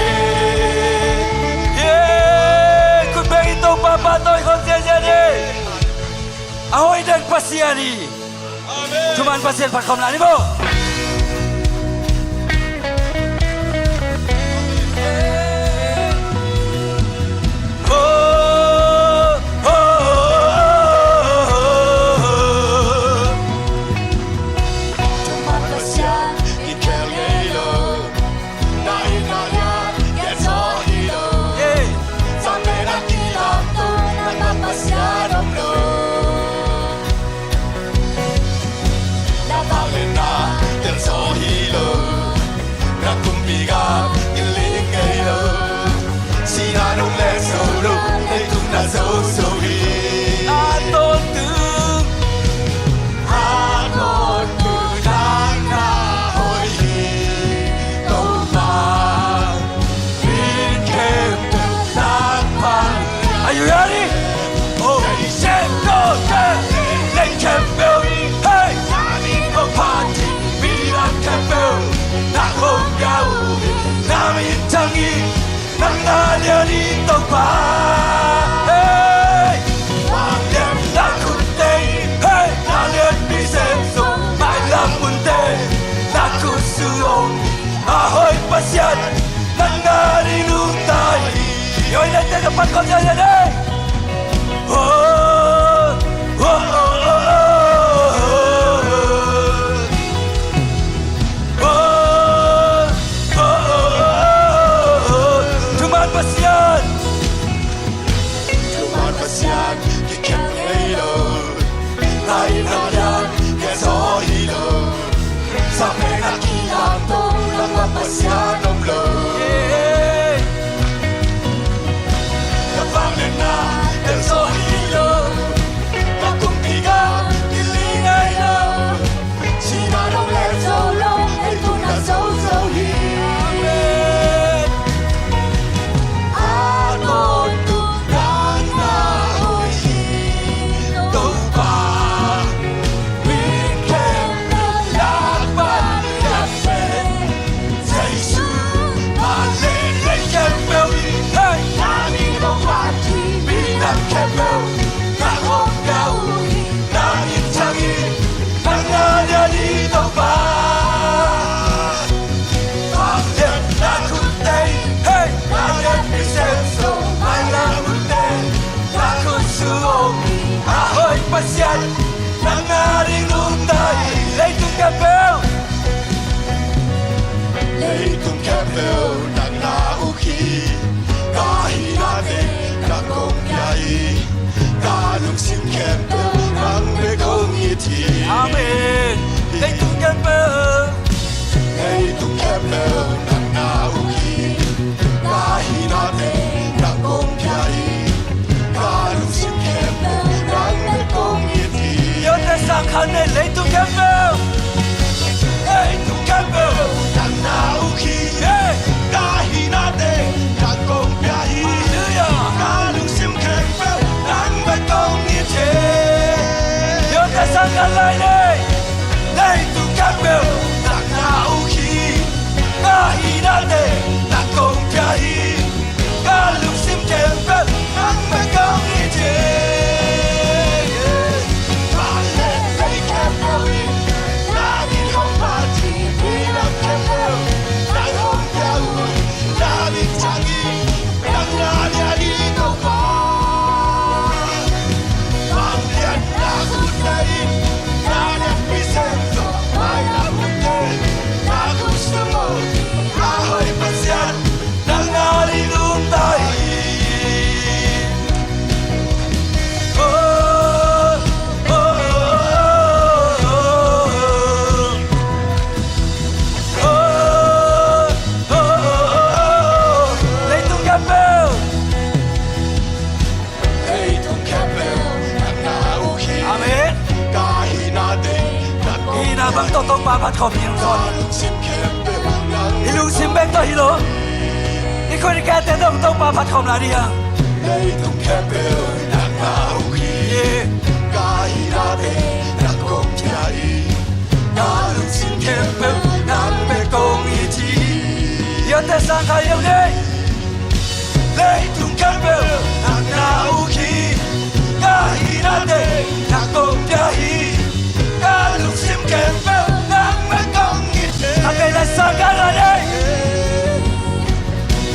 Eh, khut beng in Topa pahtawi khawm ziahziah ni. A hoih den Pasian hi. Amen. Thuman Pasian phat khawm lai ni maw. Thuman Pasian i khel ngei lo. Na itna lian gelzaw hi lo. Sang pen a kilamto, nangmah Pasian om lo. Na vangliatna gelzaw hi lo. Na kumpi gam gilin ngei lo. Sihna nong leh zo lo, leitung na zozo hi. A tawntung, a tawntung nang na hoih hi, Topa. Min khempeuh nang pan. Are you ready? Oh, say go, say, leitung khempeuh in, hey, na min hong phat hi, midang khempeuh nang hong pia uh hi, na min thang hi. Nang na lian hi Topa. Hey! Vangliatna khutte in, hey! Na lianpi sem sung, mailam munte na khutsung. A hoih Pasian, nang na ding nungta hi. Yoi na te na pan kong yoi na ding. Oh, oh, oh, oh, oh, oh. Thuman Pasian. Thuman Pasian, kikhen ngei lo. Nai na lian, khe zo hi lo. Sa pen a kiang to, nangmah Pasian om lo. Na vangliatna, khe zo hi lo. Khempeuh nang na uh hi. Ka hihna teng nang kong pia hi. Ka lungsim khempeuh nang bek kong it hi. Amen. Leitung khempeuh, leitung khempeuh nang na uh hi. Ka hihna teng nang kong pia hi. Ka lungsim khempeuh nang bek kong it hi. Ute, sang khat nei. Leitung khempeuh, leitung khempeuh nang na uh hi. Ka hihna teng nang kong pia hi. Ka lungsim khempeuh nang bek kong it hi. Ute, sang khat lai nei. Leitung khempeuh nang na uh hi. Ka hihna teng nang kong pia hi. Ka lungsim khempeuh nang bek kong it hi. Van le lei khempeuh in nang in hong phat hi. Minam khempeuh nang hong pia uh hi. Na min ciangin nang na lian hi, Topa. Vangliatna khut na in na lianpi sem zo. Maina hun te na khut sung uh a hoih Pasian, nang na ding nungta hi. Oh, oh, oh, oh, oh. Oh, oh, oh, oh, oh. Leitung khempeuh, leitung khempeuh nang na uh hi. Amen. Ka hihna teng nang kong, hihna bang tawh Topa phat khawm ding zong, ka lungsim khempeuh nang, i lungsim bek tawh hi lo, i khut i khe teng tawh Topa phat khawm lai ding hi hang. Leitung khempeuh nang na uh hi. Ka hihna teng nang kong pia hi. Ka lungsim khempeuh nang bek kong it hi. Ute, sang khat lai nei. Leitung khempeuh nang na uh hi. Ka hihna teng nang kong pia hi. Ka lungsim khempeuh nang bek kong it hi. Amen. Sang khat lai nei.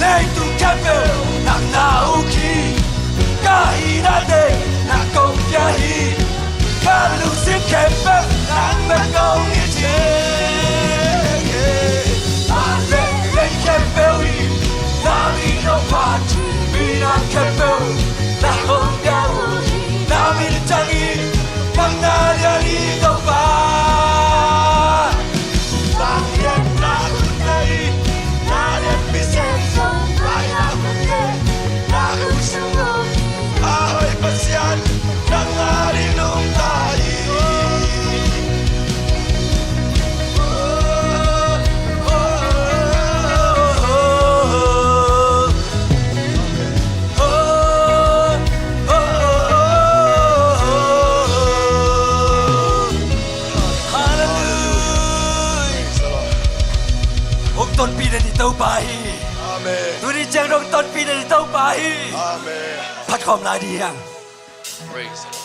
Leitung khempeuh nang na uh hi. Ka hihna teng nang kong pia hi. Ka lungsim khempeuh nang bek kong it hi. Van le lei khempeuh in nang in hong phat hi. Minam khempeuh nang hong pia uh hi. Na min ciangin nang na lian hi, Topa. Vangliatna khut na in na lianpi sem zo. Maina hun te na khut sung uh a hoih Pasian, nang na ding nungta hi. Oh, oh, oh, oh, oh. Hallelujah. Hong tonpih den i Topa hi. Amen. Tuni ciang dong tonpih den i Topa hi. Amen. Phat khawm lai ding hi hang. Praise the Lord.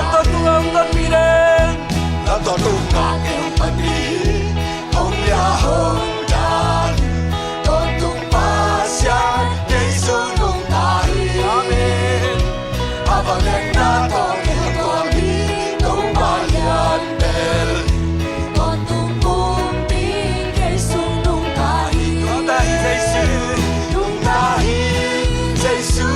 Tawntung a hong tonpih den. Tawntung a hong tonpih hi. Hong lia hong dan. Tawntung Pasian, kei zong nungta hi. Amen. A vangliatna tawh kei hong kuang hi. Topa lian bel. Tawntung pumpi, kei zong nungta hi. Nungta hi Jesu. Nungta hi Jesu,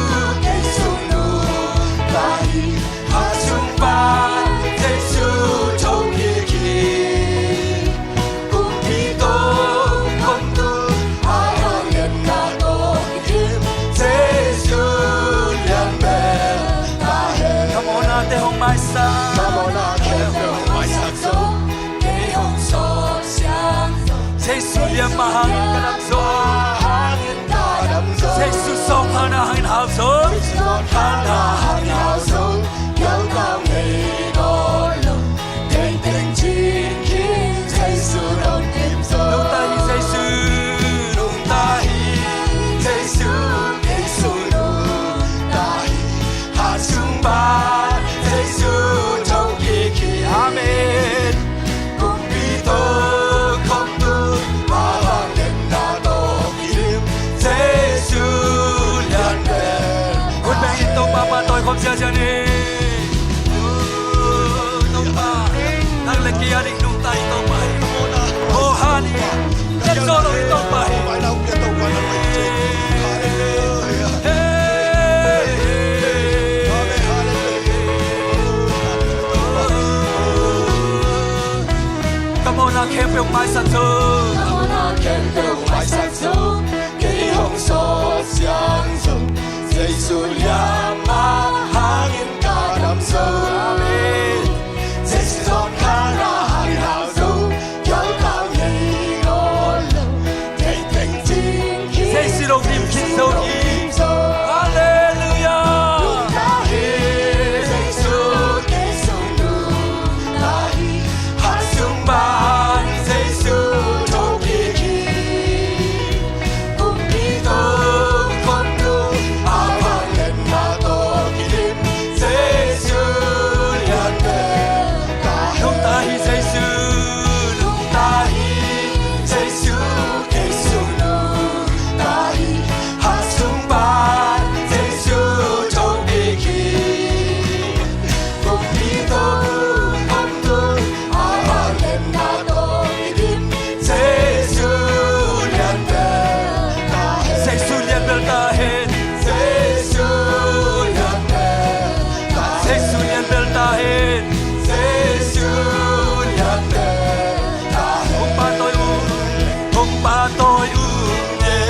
kei zong nungta hi. Hang sung pan Jesu thokik hi. Kumpi tawh hong tung, a vangliatna tawh kidim, Jesu lian bel ka he. Ka mawhnate hong maisak, ka mawhna khempeuh hong maisak zo. Kei hong sawt siang zo. Jesu lian mah hangin ka dam zo. Jesu sawpna hangin hau zo. Jesu sawpna hangin hau zo. Kei teng cing hi, Jesu nong kim zo. Nungta hi Jesu. Topa hi. Halleluia. Amen. Halleluia. Ka mawhna khempeuh maisak zo. Ka mawhna khempeuh maisak zo. Kei hong sawt siang zong Jesu liamma hangin ka dam zo. Amen. Jesu zong ka na hangin hau zo. Kiau kau ngei ngawl lo. Kei teng cing hi. Jesu lungkim khin zo hi. Halleluia. Lungta hi. Jesu kei sung lungta hi. Hat sung pan Jesu thokik hi. Kumpi tawh khom tung a vangliatna tawh kidim. Jesu lian pen ka he. Lungta hi Jesu, lungta hi Jesu, kei sung lungta hi. Hat sung pan Jesu thokik hi. Kumpi tawh khom tung a vangliatna tawh kidim. Jesu lian bel ta hen. Jesu lian bel ta hen. Jesu lian bel ta hen. Jesu lian bel ta hen. Jesu lian bel ta hen. Hong pahtawi ung, hong pahtawi ung e,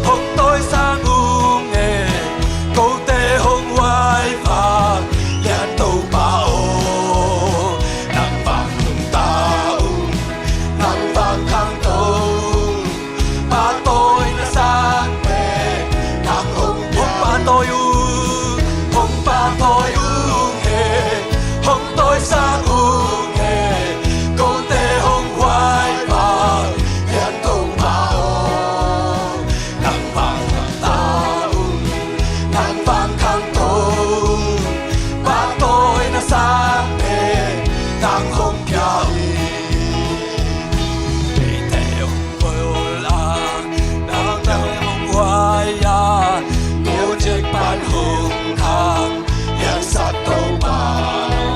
hong tawisang ung e, kote hong huai vak lian Topa aw. Nang vang nungta ung, nang vang khangto ung, pahtawina sang pen nang hong pia. Hong pahtawi ung, hong pahtawi ung e, hong tawisang ung e, kote hong huai vak lian Topa aw. Nang vang nungta ung, nang vang khangto ung, pahtawina sang pen nang hong pia hi. Eite hong bawl a, nang, nang hong huai a, ko cik pan hong khang liansak Topa.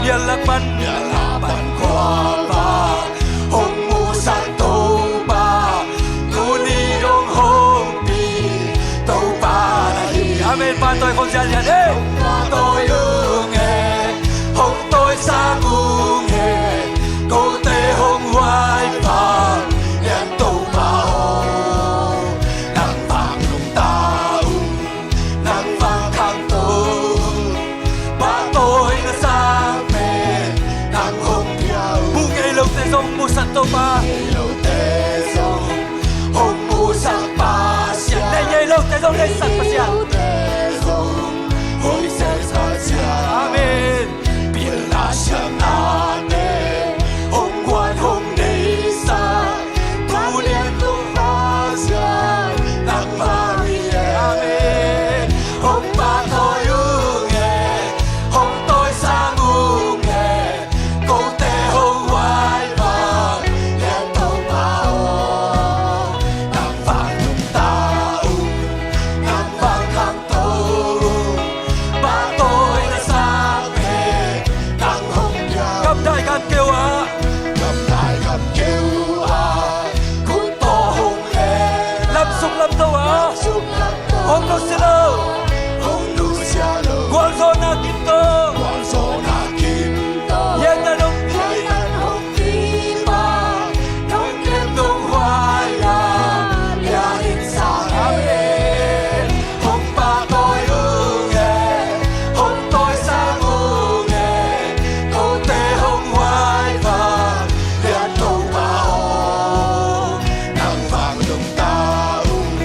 Lianlak pan, lianlak pan khuapa hong musak Topa. Tuni dong hong pi Topa na hi. Amen. Pahtawi khawng ziahziah e. Hong pahtawi ung e, hong tawisang ung e, kote hong huai vak lian Topa aw. Nang vang nungta ung, nang vang khangto ung, pahtawina sang pen nang hong pia ung. Mu ngei lote zong musak Topa. Ngei lote zong hong musak Pasian. Nei ngei lote zong neisak Pasian. Ngei lote zong hoihsak Pasian. Amen. Pilna siamnate hong guan hong neisak, tu lian tung Pasian nangmah hi e. Amen. Hong pahtawi ung e, hong tawisang ung e, kote hong huai vak lian Topa aw. Nang vang nungta ung, nang vang khangto ung, pahtawina sang pen nang hong pia ung. Gamdai gamkeu ah, gamdai gamkeu ah, khut tawh hong leng, lamsung lamto ah, lamsung lamto ah, hong nusia lo, hong nusia lo. Gualzawhna kim tawh, gualzawhna kim tawh, hiai tan hong, hiai tan hong pi pa, nong kem nong huai a, lian in sang e. Amen. Hong pahtawi ung e, hong tawisang ung e, kote hong huai vak lian Topa aw. Nang vang nungta ung,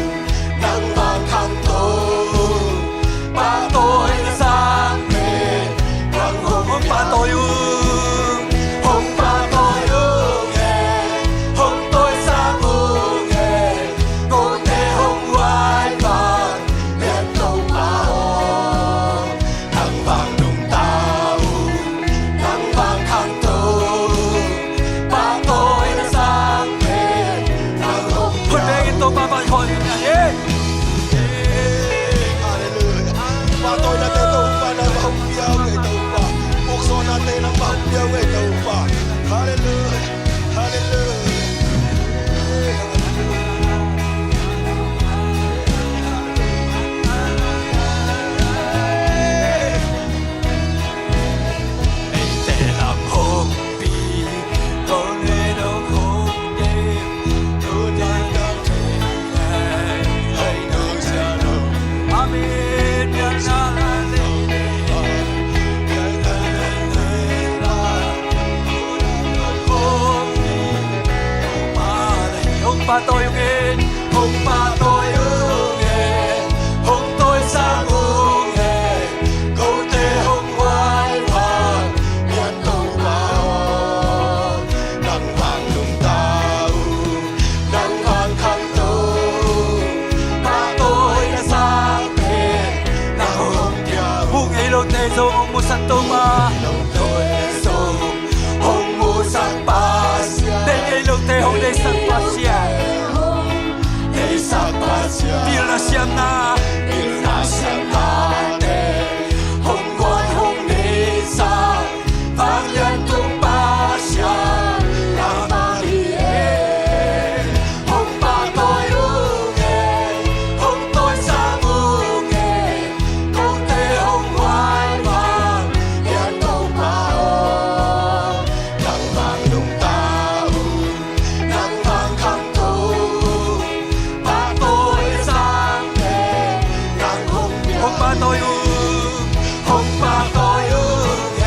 nang vang khangto Pahtawi ung e, hong pahtawi ung e, hong tawisang ung e, kote hong huaivang lian Topa aw. Nang vang nungta ung, nang vang khangto ung, pahtawina sang pen nang hong pia ung. Mu ngei lote zong hong musak Topa, hong musak Pasian, deih ngei lote hong deihsak Pasian, deihsak Pasian, pilna siamna, pilna siamnate hong guan hong neihsak vanglian tung Pasian nangmah hi e. Hong pahtawi ung e, hong tawisang ung e, kote hong huaivang lian Topa aw. Nang vang nungta ung, nang vang khangto ung, pahtawina sang pen nang hong pia ung. Hong pahtawi ung, hong pahtawi ung e,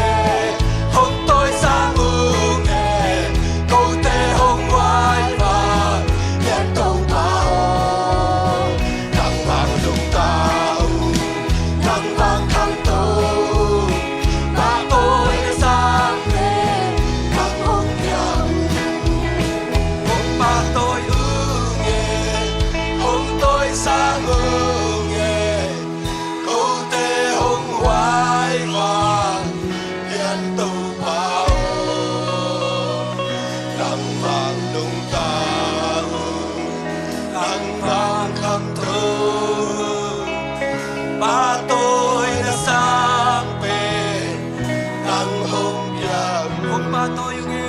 hong tawisang ung e, kote hong huaivang lian Topa aw. Nang vang nungta ung, nang vang khangto ung, pahtawina sang pen nang hong pia ung. Hong pahtawi ung e, hong tawisang ung e, kote hong huaivang lian Topa aw. Nang vang nungta ung, nang vang khangto ung, pahtawina sang pen nang hong pia ung. Hong pahtawi ung e,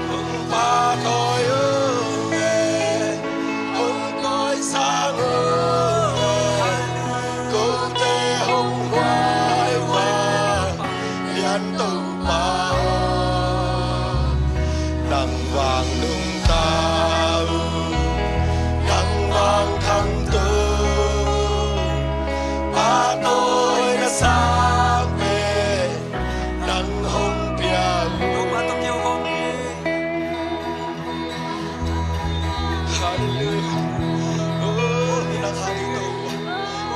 hong pahtawi ung e, hong tawisang ung e, kote hong huaivang lian Topa aw. Nang vang nungta ung, nang vang khangto ung, pahtawina sang pen nang hong pia ung. Halleluiah. Oh, nang hang hi Topa.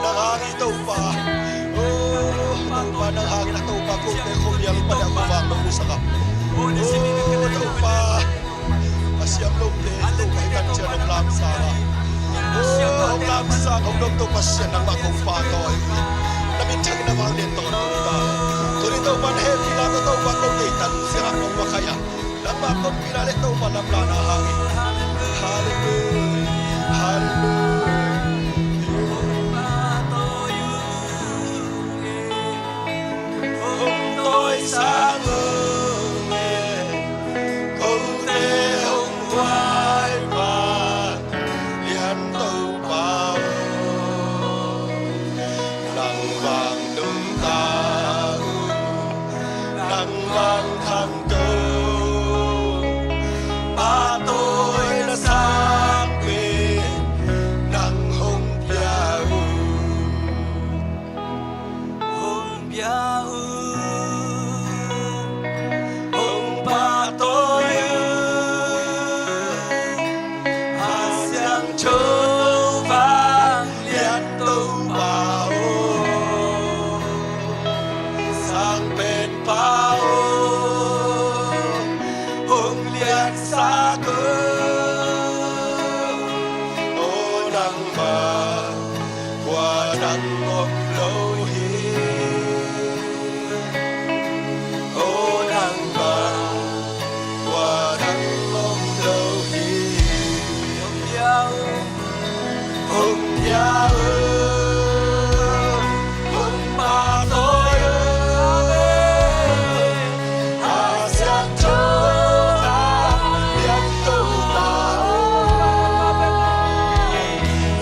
Nang hang hi Topa. Oh, Topa, nang hang hi na Topa, kote khuamial pan a ko vang lo musak a. Oh, Topa. A siam lote Topa hi kan cian hong lamsang a. Oh, hong lamsang hong dom Topa Pasian nangmah kong pahtawi hi. Na min thang na vang lian tawntung ta. Tuni Topa na hehpihna tawh Topa ko deihtan siang hong va khai a. Nangmah pumpi na le Topa lamlahna hang hi. Halleluiah. Halleluiah. Hong tawisang ung e, kote hong huaivang lian Topa aw. Nang vang nungta ung, nang vang khangto ung, pahtawina sang pen nang hong pia ung. Hong pia ung, hong pahtawi ung, a siangtho vanglian Topa aw, Sang Penpa aw, hong liansak un. Aw nangmah kua dang om lo hi. Aw nangmah kua dang om lo hi. Hong pia un, hong pia un, hong pahtawi un. A siangtho vanglian Topa aw,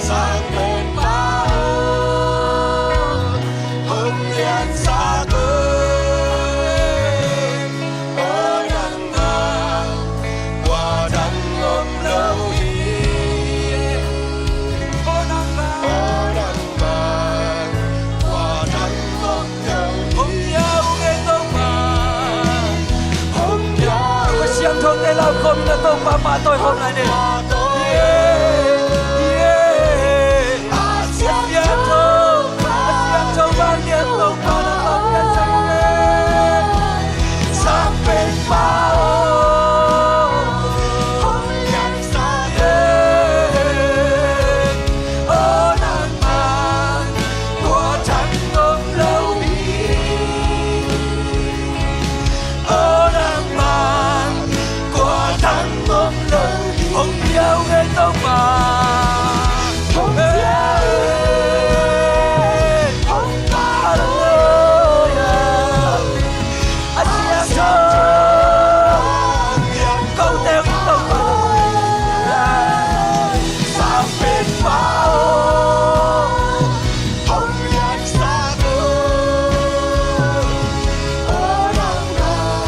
Sang Penpa aw, hong liansak un. Aw nangmah kua dang om lo hi. Aw nangmah, aw nangmah kua dang om lo hi. Hong pia un e Topa. Hong pia un. Kua siangthote lau khawm in a Topa pahtawi khawm lai ni. Hong pia uh nge Topa. Hong pia uh. Hong pia uh. A siangtho. Ko teu in Topa. Sang Penpa aw. Hong liansak uh. Aw nangmah.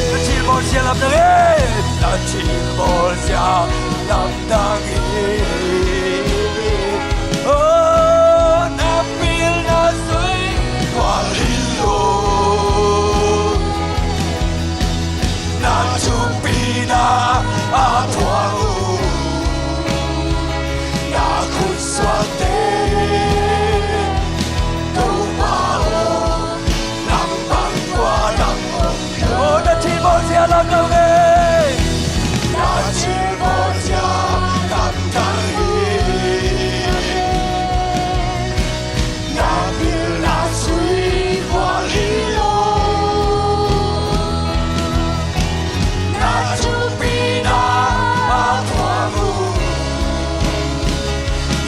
Na thilbawl siang lamdang hi. Na thilbawl siang lamdang hi. Oh, na pilna sui kual hi lo. Na thupina a thuak uh. Na khut suakte Topa aw, nang bang kua nang om lo. Oh, na thilbawl siang lamdang hi. Na thilbawl siang lamdang hi. Na pilna sui kual hi lo. Na thupina a thuak uh.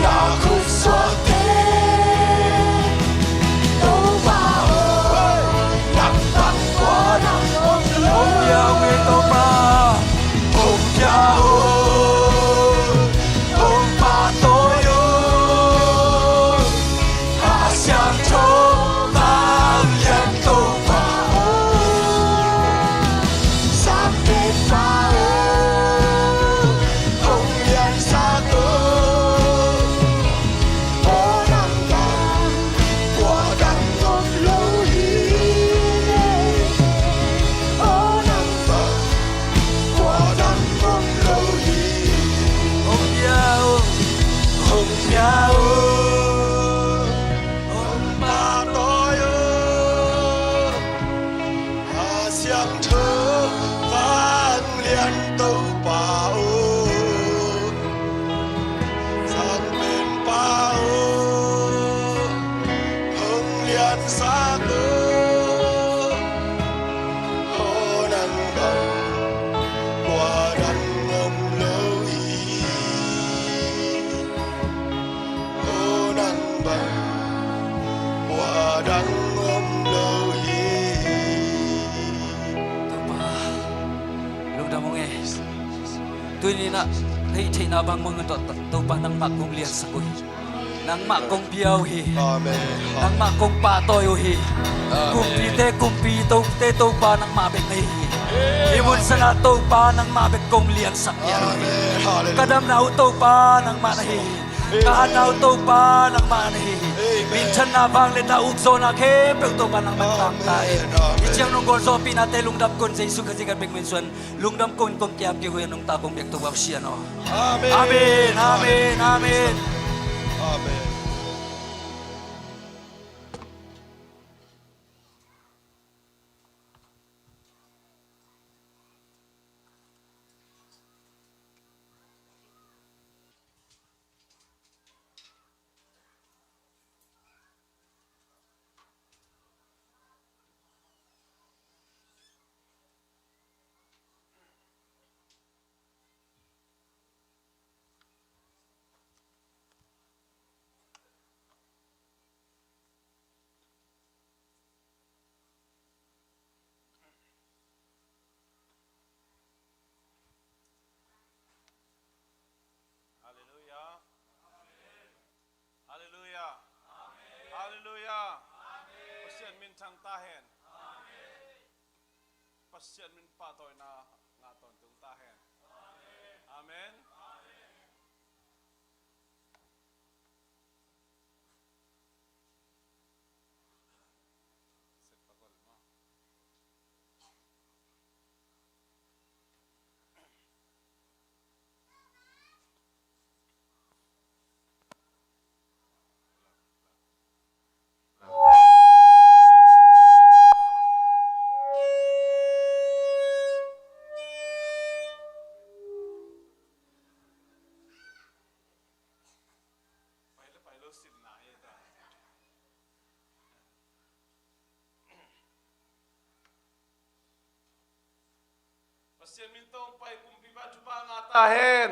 Na khut suakte Topa aw, nang bang kua nang om lo. Hong pia uh nge Topa. Hong pia uh. Hong pahtawi uh. A siangtho vanglian Topa aw. Sang Penpa aw. Hong liansak uh. Aw nangmah, kua dang om lo hi. Aw nangmah, kua dang om lo hi. Hong pia uh, hong pia uh, hong pahtawi uh. A siangtho vanglian Topa aw, Sang Penpa aw, hong liansak uh. Aw nang bang kua dang om lo hi. Aw nang bang kua dang om lo hi. Topa, lungdam ung e. Tuni-in ah theih theihna bang mong a tawh Topa nangmah kong liansak uh hi. Nangmah kong bia uh hi. Amen. Nangmah kong pahtawi uh hi. Amen. Kumpite kumpi, Tote Topa nangmah bek na hi hi. Hih mun sangah Topa nangmah bek kong liansak lian uh hi. Amen. Hallelujah. Ka damna uh Topa nangmah na hi hi. Ka hatna uh Topa nangmah na hi hi. Amen. Minthanna, vangliatna, ukzawhna khempeuh Topa nangmah tangta hi. Amen. Amen. Hih ciang nong gualzawhpihnate lungdam kong, Jesu Khazih ka bek min suan, lungdam kong, kong kiam kik uh hi, nong ta kong biak Topa Pasian aw. Amen. Amen. Amen. Amen. Amen. Pasian min pahtawina ngah tawntung ta hen. Amen. Pasian min tawh hong pai kumpipa in thupha ngah ta hen.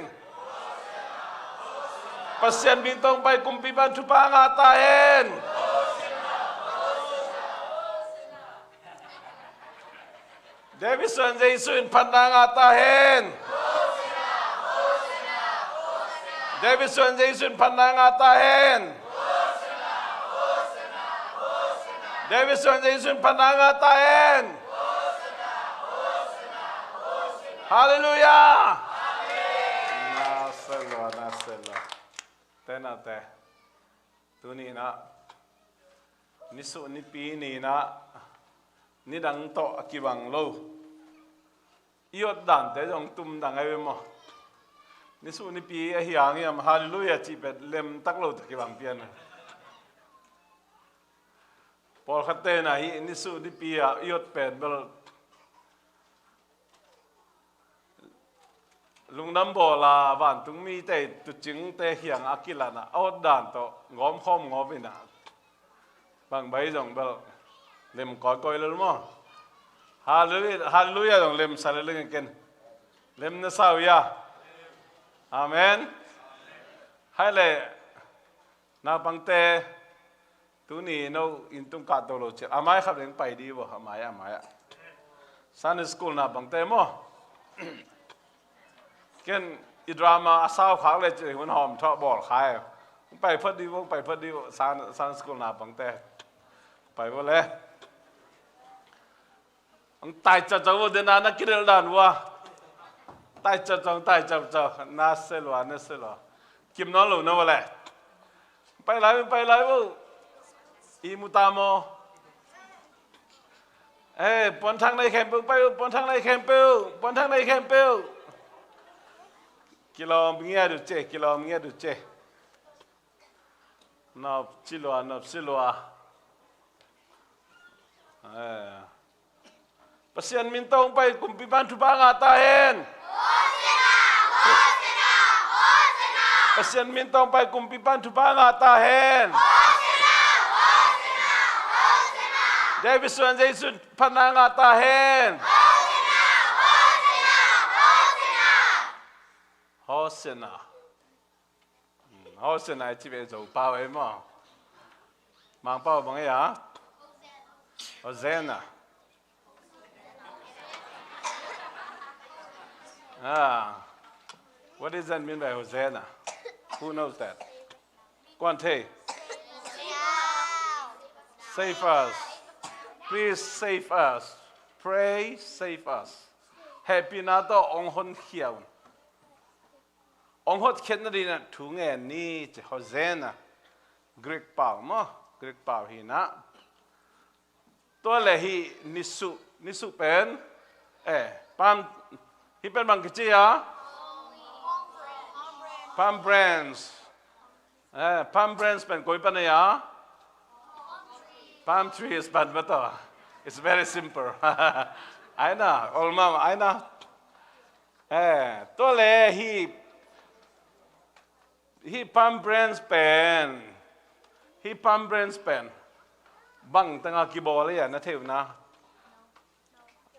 Pasian min tawh hong pai kumpipa in thupha ngah ta hen. David suan Jesu in phatna ngah ta hen. David suan Jesu in phatna ngah ta hen. David suan Jesu in phatna ngah ta hen. Halleluiah. Na se lua, na se lua. Te na te. Tuni in ah, nisuh nipi ni in ah, nidang tawh a kibang lo. I awt dante zong tumdang ahi ve maw. Nisuh nipi ahi hang hiam, halleluiah cih pet lemtak lo tawh kibang pian. Pawlkhatte in ah hih nisuh nipi ah i awt pen bel lungdam bawl a, vantung mite tuucingte kiangah a kilat a, a awt dan tawh gawmkhawm ngawp in ah, bang bai zong bel lem kawikawi lel maw. Halleluiah, halleluiah zong lemsa lel ing, ken lem na sa uh hia? Amen. Hai leh, naupangte, tuni no inn tung kah to lo ciang, a mai khat beng pai dih vo, a mai, a mai ah. Sunday school naupangte maw. Ken i drama a sau khak le cih hun hawm thawh bawl khai. Pai phot dih vo, pai phot dih vo, Sun-, Sunday school naupangte. Pai vo le. Ang tai caucau vo, den a na kidel dan vo a. Tai caucau, tai caucau. Na se lua, na se lua. Kim nawn lo na vo le. Pai lai vo, pai lai vo. I mu ta maw. Eh, puanthak nei khempeuh pai vo, puanthak nei khempeuh, puanthak nei khempeuh. Kilawm ngiat uh ce, kilawm ngiat uh ce. Nop ci lua, nop ci lua. Eh. Pasian min tawh hong pai kumpipa in thupha ngah ta hen. Pasian min tawh hong pai kumpipa in thupha ngah ta hen. David suan Jesu in phatna ngah ta hen. Hosanna. Hosanna i ci ve Zo pau ei maw. Mang pau bang ei a? Hosanna. Ah. What does that mean by Hosanna? Who knows that? Kuan thei. Save us. Please save us. Pray, save us. Hehpihna tawh hong honkhia un. Hong hotkhiatna dingin thu ngen ni ci, Hosanna. Greek pau maw, Greek pau hi in ah. Tua leh hih nisuh, nisuh pen, eh, palm, hih pen bang kici a? Palm branch. Eh, palm branch pen koi pan a hia? Palm trees pan mah tawh. It's very simple. Ai na, olmam, ai na. Eh, tua leh hih, hih palm branch pen, hih palm branch pen bang teng a kibawl a hia, na thei uh na?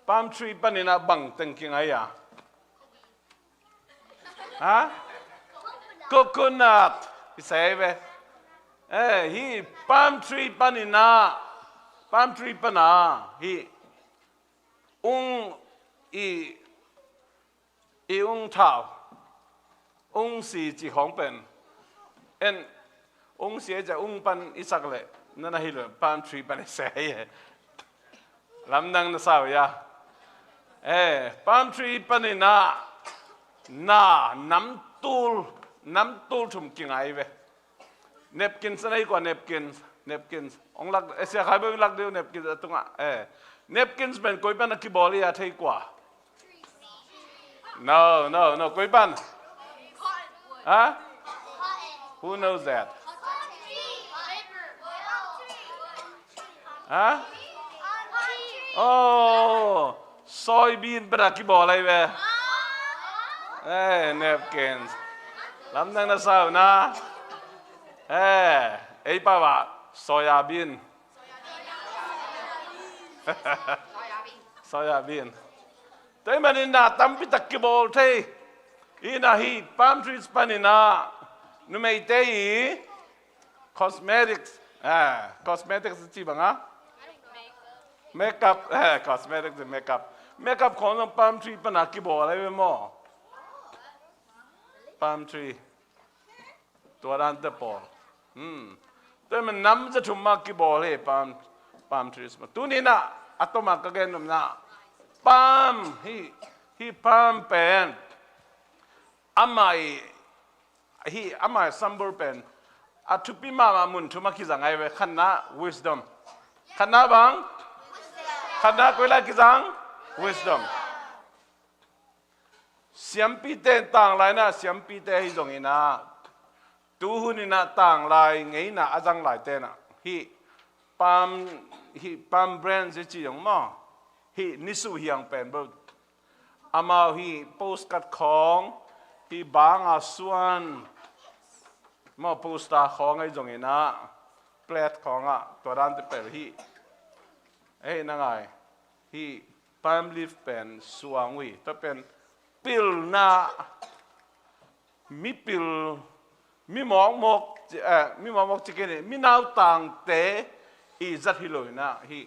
Palm tree panin ah bang teng kinga hia? Ha? Coconut. I sei ve. Eh, hih palm tree panin ah, palm tree pan a, hih ung i, i ung thau, ung si ci khawng pen. En, ung si ei ciah ung pan i sak leh, na na hi lo, palm tree pan i sei. Lamdang na sa uh hia? Eh, palm tree panin ah na namtul, namtul thum kingai ve. Napkins a nei kua, napkins, napkins. Ong lak, eh, Sia Khai Boih ong lak deuh napkins a tungah. Eh, napkins pen koi pan a kibawl hi a thei kua? No, no, no, koi pan? Ha? Who knows that? Ha? Oh, soybean pen a kibawl ahi ve. Eh, napkins. Lamdang na sa uh na. Eh, ei pau ah soya bean. Soya bean. Tua ahih manin na tampi tak kibawl thei. Ina hih palm trees panin ah numeite i cosmetics, ah, cosmetics ci bang a? Makeup, eh, cosmetics, makeup. Makeup khawng zong palm tree pan a kibawl ahi ve maw? Palm tree. Tua dante pawl. Hmm. Tua ahih manin nam za thum mah kibawl hi palm, palm trees mah. Tuni in ah a tom a ka gen nopna, palm, hih, hih palm pen amah i, hih amah i symbol pen a thupi mahmah mun thum ah kizang ahi ve. Khatna, wisdom. Khatna bang? Khatna koi lai kizang? Wisdom. Siampite in, tanglai in ah siampite ahi zongin ah, tuhun in ah tanglai ngeina a zang laite in ah hih palm, hih palm branch i ci zong maw, hih nisuh hiang pen bel amau hih postcard khawng, hih bang a suan maw, poster khawng ahi zongin ah, plate khawng ah, tua dante pen hih, hih na ngai, hih palm leaf pen suang uh hi. Tua pen pilna, mipil, mi mawkmawk, eh, mi mawkmawk ci kei ni, mi nautangte i zat hi lo in ah, hih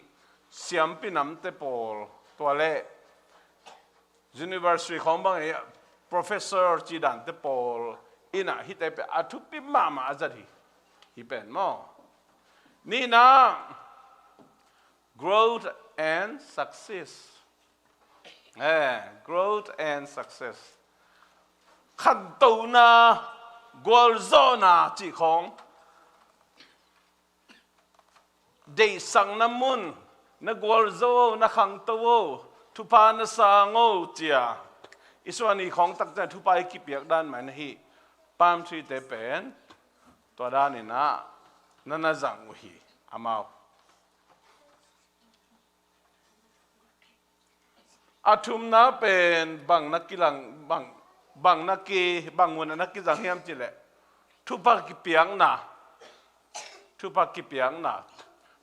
siampi namte pawl, tua leh university khawng bang i professor ci dante pawl in ah hihte pen a thupi mahmah a zat hi. Hih pen maw? Nihna, growth and success. Eh, growth and success. Khantona, gualzawhna cih khawng. Deihsakna mun, na gualzo o, na khangto o, thupha na sang o, ci a i suan i khawng tak ciang thupha i kipiak dan mah in ah hih palm tree te pen tua dan in ah na na zang uh hi, amau. A thumna pen bang na kilang, bang, bang na ki, bang mun ah na kizang hiam cih leh thupha kipiakna. Thupha kipiakna.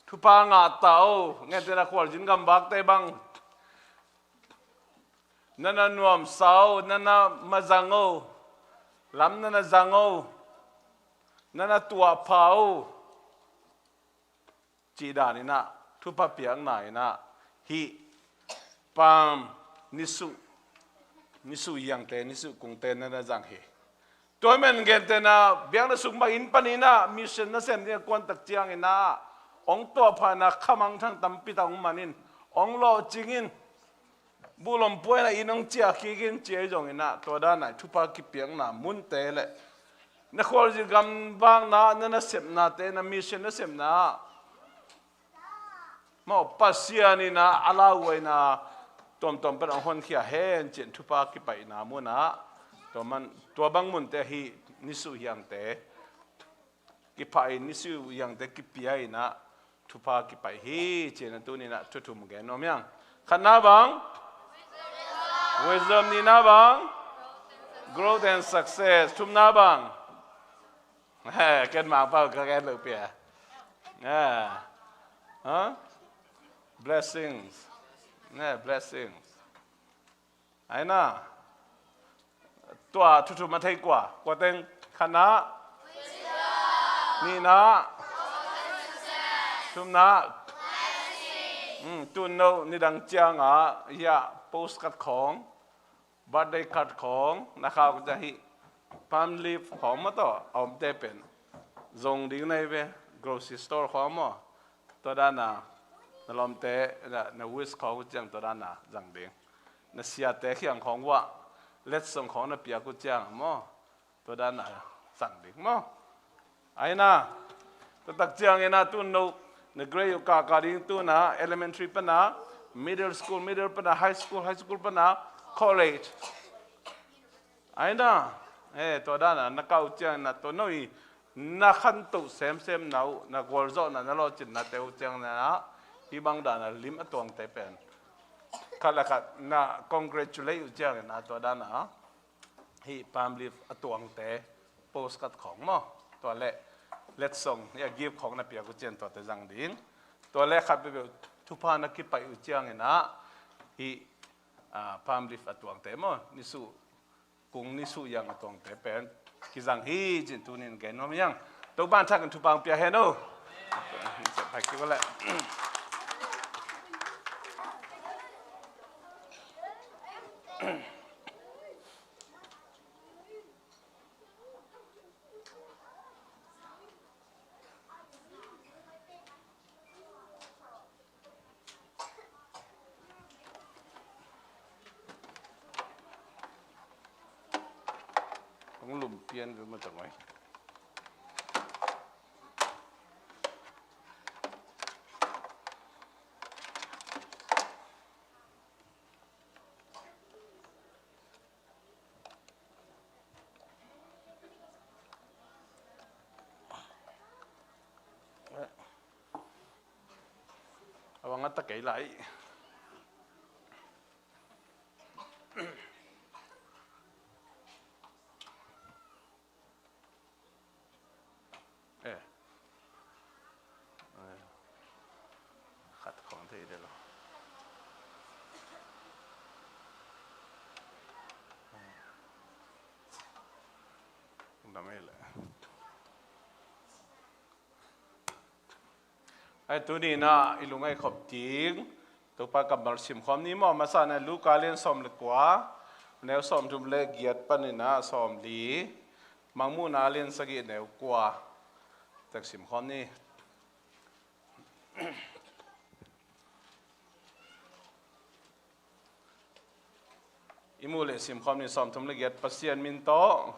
Thupha ngah ta o, ngen te na khualzin gamvakte bang. Na na nuamsa o, na na mazang o, lam na na zang o, na na tuahpha o, cih dan in ah, thupha piakna in ah, hih palm nisuh, nisuh hiangte, nisuh kungte na na zang hi. Tua ahih manin gentehna, biakna sung bang inn panin ah mission nasem ding a kuan tak ciangin ah, hong tuahpha in ah khamangthang tampi tak hong man in, hong lawhcing in, buhlom puai in ah inn hong ciah kik in, ci ahi zongin ah, tua dan ah thupha kipiakna munte leh na khualzin gamvakna, na nasepnate, na mission nasepna ah maw, Pasian in ah a lauhuaina tuamtuam pen hong honkhia hen ci-in thupha kipaina mun ah, tua man, tua bang munte hih nisuh hiangte kipha in, nisuh hiangte kipia in ah thupha kipai hi, ci-in ah tuni in ah thu thum gen nuam hiang. Khatna bang? Wisdom. Nihna bang? Growth and success. Thumna bang? He, ken Mangpau ka gen loh pia. He. Huh? Blessings. He, blessings. Ai na. Tua thu thum a thei kua? Kua teng? Khatna. Nihna. Thumna. Hmm, tun no nidang ciang a, hih a postcard khawng, birthday card khawng, na khak uh ciang hih palm leaf khawng maw tawh a omte pen zong ding na hi ve, grocery store khawng maw. Tua dan a, na lawmte, na, na wish khawng uh ciang tua dan a zang ding. na siate kiang khawng uah letsong khawng na piak uh ciang maw, tua dan a sang ding maw. Aina, tua tak ciangin a tu no, na grade uh kaka ding tu na elementary pana, middle school, middle pana, high school, high school pana, college. Aina, eh, tua dan a na kah uh ciangin a tua no i na khantoh semsem na uh, na gualzawhna na lawhcinna te uh ciangin a hih bang dan a lim a tuangte pen khat le khat na congratulate uh ciangin a tua dan a hih palm leaf a tuangte postcard khawng maw, tua le letsong hih a gift khawng na piak uh ciang tuate zang ding. Tua le khat peuhpeuh thupha na kipaih uh ciangin a hih, ah, palm leaf a tuangte maw, nisuh, kung nisuh hiang a tuangte pen kizang hi cin tunin gen nuam hiang. Topa'n thakin thupha hong pia hen aw. Hong lum pian ve mah tangoi. A bang a ta kei lai. Eh. Eh. Khat khawng thei de lo. Dam ei le. Ai, tuni-in ah i lungngaih khop ding Topa kammal simkhawm ni maw. Masa-in ah Luka lian sawm le kua, neu sawmthum le giat panin ah sawmli, Mangmuhna lian sagih neu kua, tek simkhawm ni. I muh leh simkhawm ni, sawmthum le giat, Pasian min tawh.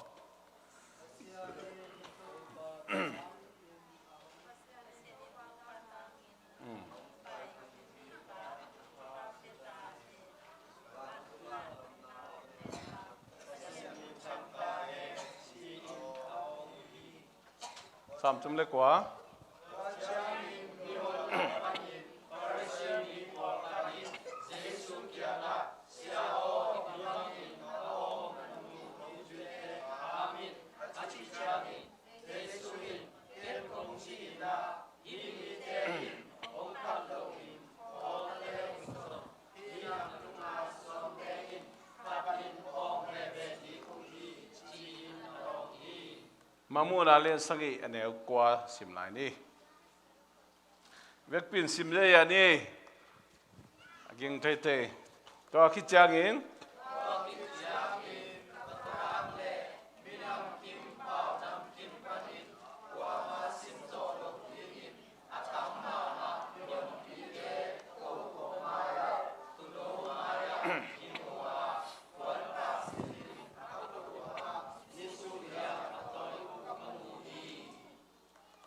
Sawmthum le kua. Mangmuhna lian sagih a neu kua sim lai ni. Vekpi-in sim zia ni. A ging teitei. Tua khit ciangin.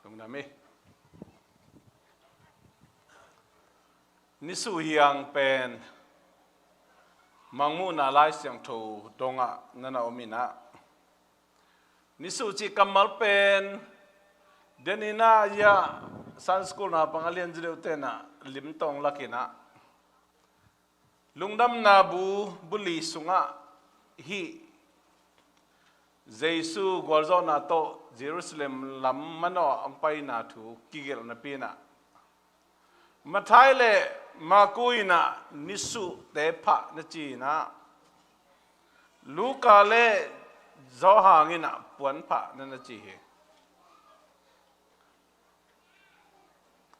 Lungdam hi. Nisuh hiang pen Mangmuhna Lai Siangtho dongah na na om in ah, nisuh cih kammal pen deninah ia Sunday school naupang a lian zi deuh tenah limtawng lakinah, Lungdamna Bu, bu li sungah hih Jesu gualzawhna tawh Jerusalem lam manawh a hong paina thu kigelh napi-in ah, Matthai le Marku in ah nisuhte phah na ci-in ah, Luka le Johan in ah puan phah na na ci hi.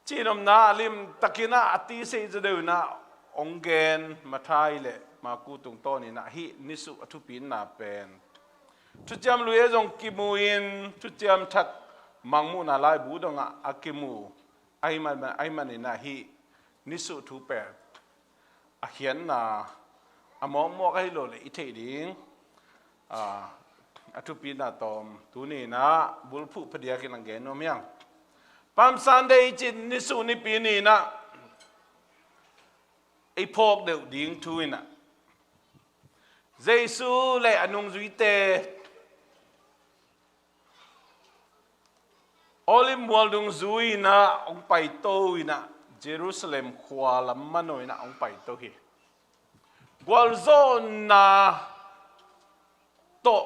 Cihnopna ah limtakin ah a tisa zi deuh in ah hong gen Matthai le Marku tungtawn in ah hih nisuh a thupitna pen Thuciam Lui ah zong kimu in, Thuciam Thak Mangmuhna laibu dongah a kimu ahih man, ahih manin ah hih nisuh thu pen a khiatna a mawkmawk ahi lo le i theih ding a, a thupina tawm tuni in ah bulphuh phadiakin a gen nuam hiang. Palm Sunday i cin nisuh nipi ni in ah i phawk deuh ding thu in ah Jesu le a nungzuite Olive mual dung zui in ah hong paito in ah Jerusalem khua lam manawh in ah hong paito hi. Gualzawhna tawh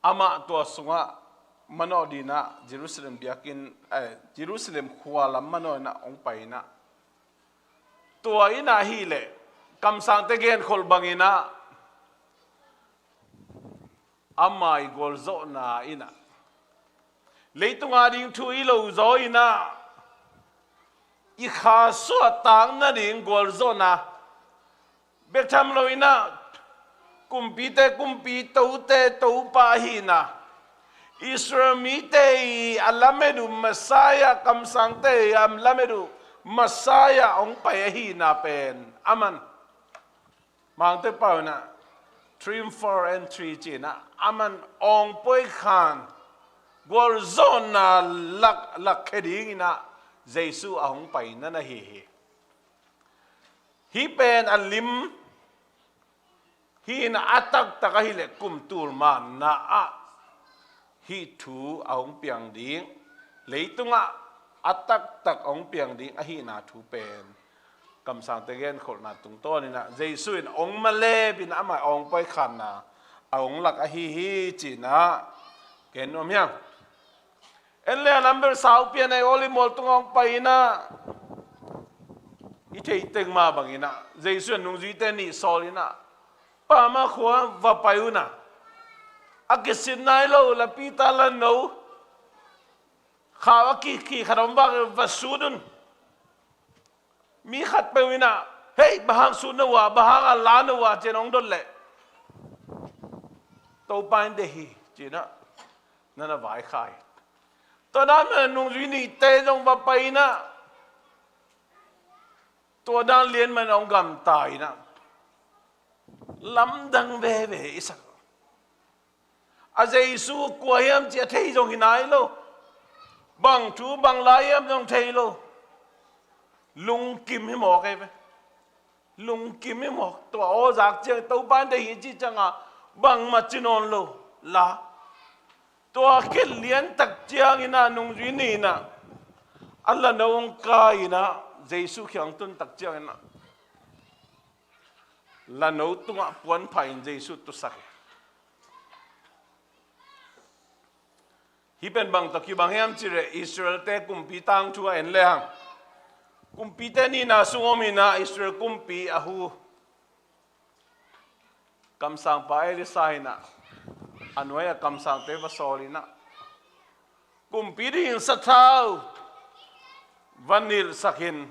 amah tua sungah manawh ding in ah Jerusalem biakinn, eh, Jerusalem khua lam manawh in ah hong pai in ah tua in ah hi leh kamsangte genkholh bang in ah ama i gualzawhna in ah leitung a ding thu i lo zaw in ah i kha suahtak nading gualzawhna bek tham lo in ah kumpite kumpi, tote Topa ahihna, Israel mite i a lamet uh Messiah, kamsangte i a lamet uh Messiah hong pai ahihna pen aman Mangte pau in ah triumphal entry ci in ah aman awngpawi khan gualzawhna lak, lakkhia ding in ah Jesu a hong paina na hi hi. Hih pen a lim hi in ah a taktak ahih leh kum tul manna ah hih thu a hong piang ding, leitungah a taktak a hong piang ding ahihna thu pen kamsangte genkholhna tungtawn in ah Jesu in hong malep in ah amah awngpawi khanna a hong lak ahi hi ci in ah gen nuam hiang. En le a number sau pian a i Olive mual tungah hong pai in ah i theih teng mah bang in ah Jesu in nungzuite nih sawl in ah Pama khua va pai un ah a kisin nai lo la Peter la no khau a kikhi khat om bak va sut un. Mi khat peuh in ah hei, bang hang sut na uh a, bang hang a la na uh a ci in hong dot leh Topa in deih hi ci in ah na na vaikhak hi. Tua dan mah nungzui nihte zong va pai in ah tua dan lian mah in hong gamta in ah lamdang veve i sak. A Jesu kua hiam cih a thei zong hi nai lo. Bang thu bang lai hiam zong thei lo. Lungkim hi mawk ei ve. Lungkim hi mawk. Tua aw zak ciang Topa in deih hi cih ciangah bangmah ci nawn lo la. Tua khit lian tak ciangin ah nungzui nih in ah a la no hong kai in ah Jesu kiang tun tak ciangin ah la no tungah puan phah in Jesu tusak hi. Hih pen bang tawh kibang hiam cih leh Israel-te kumpi tangthu a en le hang. Kumpite nihna sung om in ah Israel kumpi Ahu, kamsangpa Elisha in ah a nuai a kamsangte va sawl in ah kumpi ding sathau va nilhsak in,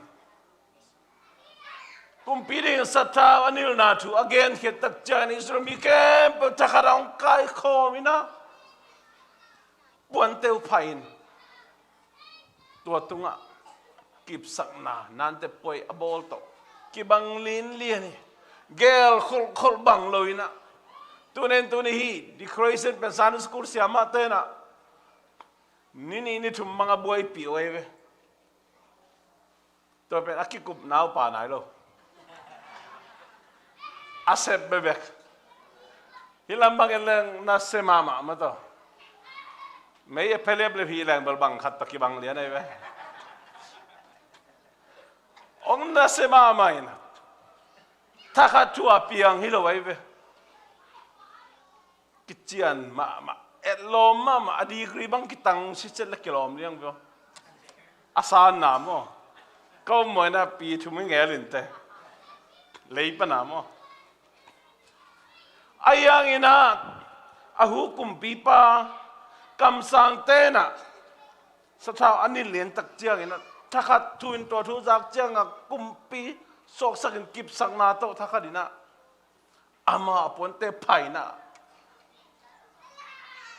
kumpi ding sathau a nilhna thu a genkhiat tak ciangin Israel mi khempeuh thakhat a hong kaikhawm in ah puante uh phah in tua tungah kipsakna nante puai a bawl tawh kibang linlian hi. Geel kholhkholh bang lo in ah tuni in tuni hi decoration pen Sunday school siamahte in ah ni nih ni thum mang a buaipih uh ei ve. Tua pen a kikupna uh pa nai lo. A sep bebek. Hih lam bangin leng na se mahmah mah tawh. Mei a phelep le hih leng bel bang khat tawh kibang lian ei ve. Hong na se mahmah in thakhat thu a piang hi lo ei ve. Kician mahmah, etlawm mahmah, a degree bang kitang sitset le kilawm liang vio. A sanna maw? Ka um maw in ah pi thum i ngel in teh. Lei pana maw? A hiang in ah Ahu kumpipa kamsangte in ah sathau a nilh lian tak ciangin ah thakhat thu in tua thu zak ciangah kumpi suaksak in kipsakna tawh thakhat in ah ama a puante phah in ah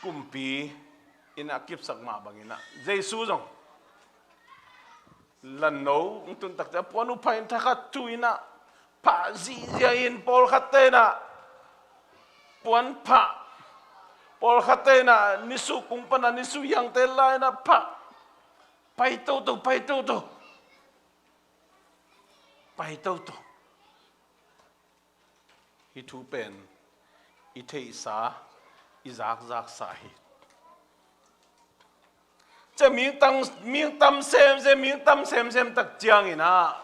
kumpi in ah kipsak mah bangin ah Jesu zong la no hong tun tak ciang a puan uh phah in thakhat thu in ah phah zihziah in, pawlkhat tenah puan phah, pawlkhat tenah nisukung panah nisu hiangte lainah phah, pai toto, pai toto, pai toto. Hih thu pen i theihsa, i zakzaksa hi. Cia mingtang, mingtam semsem, mingtam semsem tak ciangin ah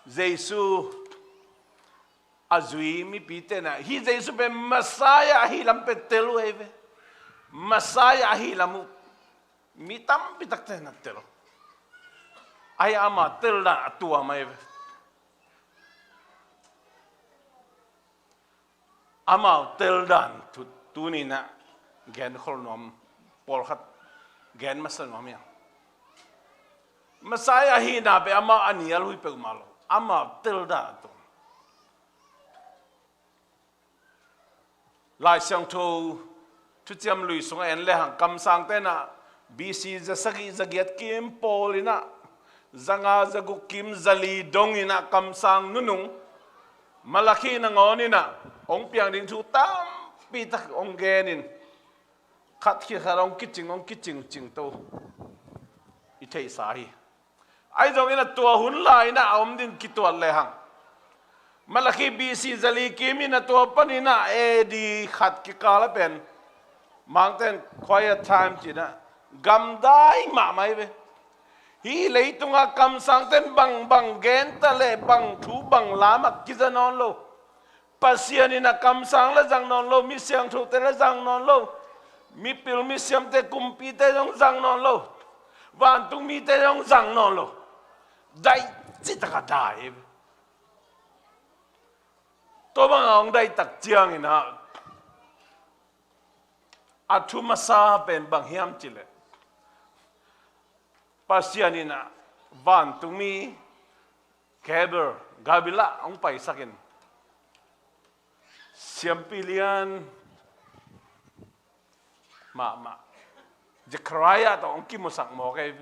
Jesu a zui mipi tenah hih Jesu pen Messiah ahi lam pen tel uh ei ve. Messiah ahi lam uh mi tampi tak tenah tel uh. Ahi ama tel dan a tuam ei ve. Amau tel dan tu, tuninah gen khol nuam, pawlkhat gen masa nuam hiam? Messiah ahina pe amau a nial hui peuhmah lo. Amau tel dan a tuam. Lai Siangtho Thuciam Lui sungah en lehang kamsang tenah B C za sagih za giat kim pawl inah za nga za guk kim za li dong inah kamsang nunung Malakhi nangawn inah hong piang ding thu tampi tak hong gen in khat khit khat hong kicing, hong kicing cingto i theihsa hi. Ahi zongin a tua hun lai inah a om din kituat lehang Malakhi B C za li kim inah tua paninah A D khat kikal a pen Mangten quiet time cinah gamdai mahmah hi ve. Hih leitungah kamsangten bangbang genta le bang thu bang lamah kiza nawn lo. Pasian inah kamsang la zang nawn lo, mi siangthote la zang nawn lo, mipil misiamte kumpite zong zang nawn lo, vantung mite zong zang nawn lo. Daih citakah dai hi ve. Tua bangah hong daihtak cianginah a thu masa pen bang hiam cileh Pasian inah vantungmi Gabriel, Gabriel ah hong paisakin siampi lian mahmah Zechariah tawh hong kimusak mawk ei.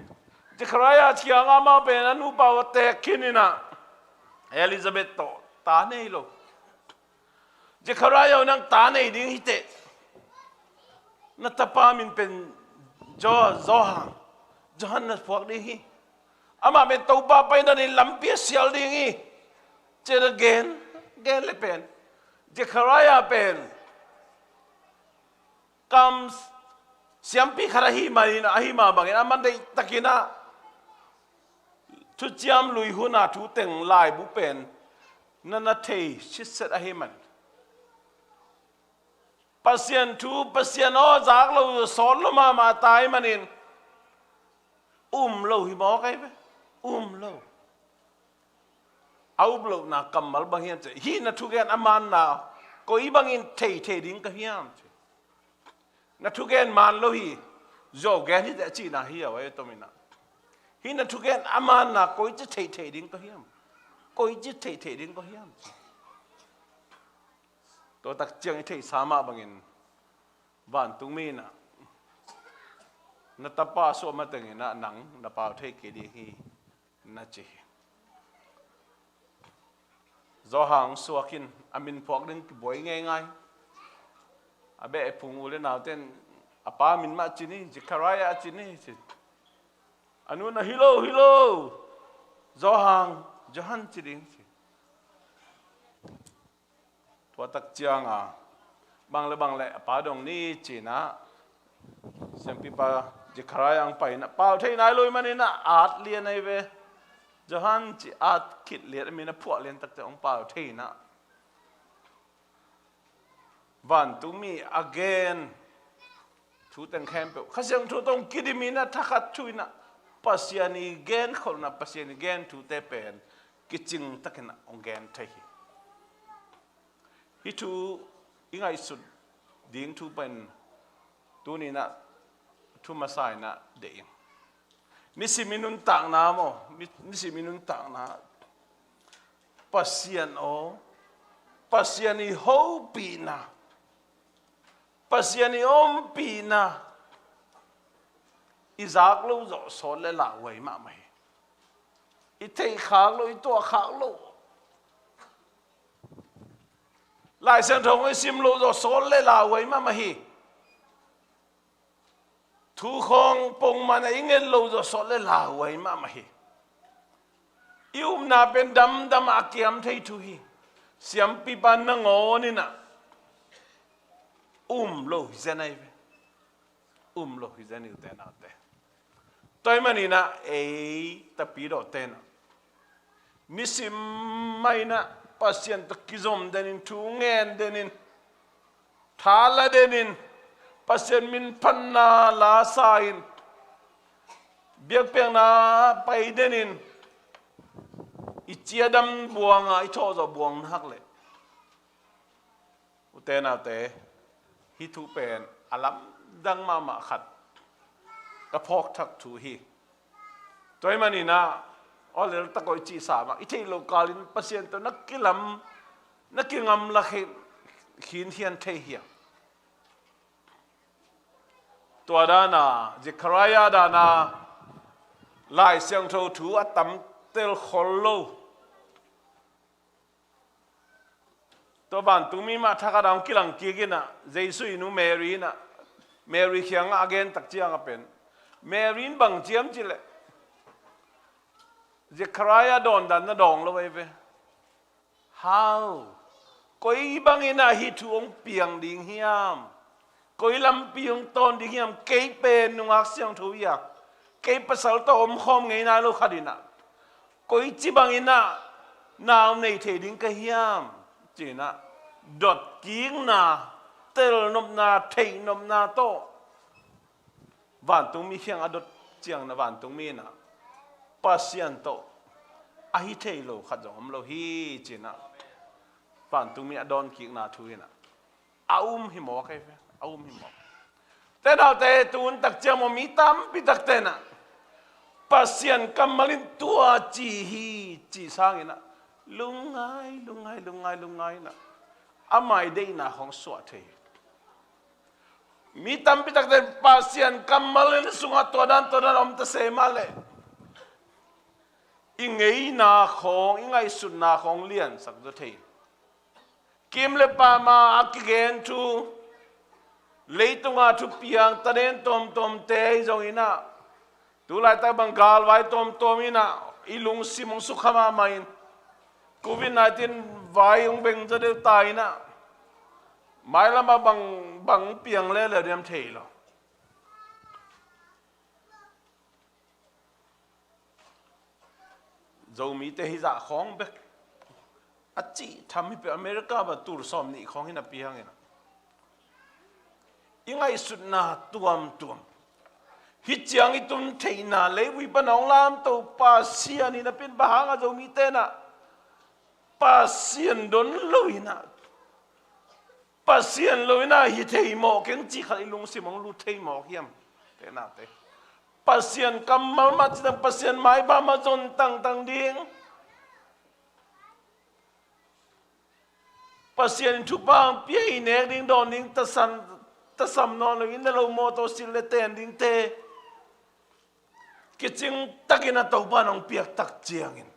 Zechariah thiang amah pen a nupa uh a teek khin inah Elizabeth tawh ta nei lo. Zechariah, nang ta nei ding hiteh, na tapa min pen Jo-, Johan, Johan na phuak ding hi. Amah pen Topa pai nanin lampi a sial ding hi. Cina gen, gen le pen Zechariah pen kam siampi khat ahi manin, ahi mah bangin a man deihtakinah Thuciam Lui huna thu teng laibu pen na na thei sitset ahi man. Pasian thu, Pasian aw zak lo, sawt lo mahmah ta ahi manin um lo hi mawk ei ve. Um lo. A um lohna kammal bang hiam cih, hih na thugen a manna koi bangin theithei ding ka hiam cih. Na thugen man lo hi, zo gen hiteh a cihna hi a, vai a tominah. Hih na thugen a manna koi ci theithei ding ka hiam? Koi ci theithei ding ka hiam? Tua tak ciang i theihsa mah bangin vantungmi inah na tapa suah matenginah nang na pau thei kei ding hi, na ci hi. Johan suakin a min phuak ding kibuai ngeingai. A beh phung u le nauten a pa min mah ci ni, Zechariah ci ni ci. A nu na hi lo, hi lo. Johan, Johan ci ding ci. Tua tak cianga bang le bang le a pa dong ni cinah siampipa Zechariah ang painah pau thei nai lo hi maninah at lian ahi ve. Johan ci at khit lian a min a phuah lian takte hong pau theinah vantungmi a gen thu teng khempeuh Kha Siangtho tawh hong kidim inah thakhat thu inah Pasian i genkholhna, Pasian i gen thute pen kicing takinah hong gen thei hi. Hih thu i ngaihsut ding thu pen tuninah thu masa inah deih ing. Nisim i nuntakna maw, mi-, nisim i nuntakna Pasian aw, Pasian i hopihna, Pasian i ompihna i zak lo zawh sawt le lauhuai mahmah hi. I theihkhak lo, i tuahkhak lo. Lai Siangtho khong i sim loh zawh sawt le lauhuai mahmah hi. Thu khong pongmana i nget loh zawh sawt le lauhuai mahmah hi. I upna pen damdam a kiam thei thu hi. Siampipa nangawn inah um lo hi zen ahi ve. Um lo hi zen hi, ute naute. Tua ahih maninah ei Tapidawte inah nisim mah inah Pasian tawh kizom denin, thu ngen denin, tha la denin, Pasian minphatna la sa-in, biakpiakna pai denin, i ciadam buanga i thawhzawh buang na hak leh, ute naute, hih thu pen a lamdang mahmah khat ka phawkthak thu hi. Tua ahih maninah aw lel tak aw i cihsa mah, i theih loh kalin Pasian tawh na kilam, na kingam lak hi, khin hian thei hi a. Tua dana, Zechariah dana Lai Siangtho thu a tam tel khol lo. Tua vantungmi mah thakhat ah hong kilang kik inah, Jesu i nu Mary inah, Mary kiangah a gen tak ciangah pen, Mary in bang ci hiam cih leh, Zechariah dawndan na dawng lo ahi ve. Hau, koi bang inah hih thu hong piang ding hiam? Koi lampi hong tawn ding hiam? Kei pen nungak siangtho hi a, kei pasal tawh omkhawm ngei nai lo khat inah, koici bang inah nau nei thei ding ka hiam? Ci-inah dotkikna, telnopna, theihnopna tawh vantungmi kiang a dot ciangin ah vantungmi inah Pasian tawh a hi thei lo khat zong om lo hi, ci-inah vantungmi a dawnkikna thu inah a um hi mawk ahi ve, a um hi mawk. Ute naute, tu hun tak ciang maw mi tampi takte inah Pasian kammal in tua ci hi cih sangin ah lungngai, lungngai, lungngai, lungngai inah a mai deihna khong suah thei hi. Mi tampi takte Pasian kammal in sungah tua dan, tua dan a om ta se mah leh, i ngeina khong, i ngaihsutna khong liansak zaw thei. Kim le pama a kigen thu, leitunga thupiang taden tawmtawmte hi zongin ah, tu laitak bang galvai tawmtawm inah i lungsim hong sukha mahmah in, covid nineteen vai hong veng zaw deuh ta inah, mailamah bang, bang piang leuleu diam thei lo. Zomite hizah khawng bek a cih tham hi peuh. America bang tul sawm nih khawng hi napi hangin ah, i ngaihsutna tuamtuam, hih ciang i tun theihna leivui pan a hong lamto Pasian hi napi in, bang hangah Zomite inah Pasian don lo inah, Pasian lo inah hi thei mawk keng cih khat i lungsim hong lut thei mawk hiam? Ute naute, Pasian kammal mah cih tang, Pasian maipha mah zon tangtang ding, Pasian in thupha hong pia i nek ding, dawn ding, tasam, tasam nawn lo in na lo mawtaw silh le ten dingte kicing takin a Topa in hong piak tak ciangin,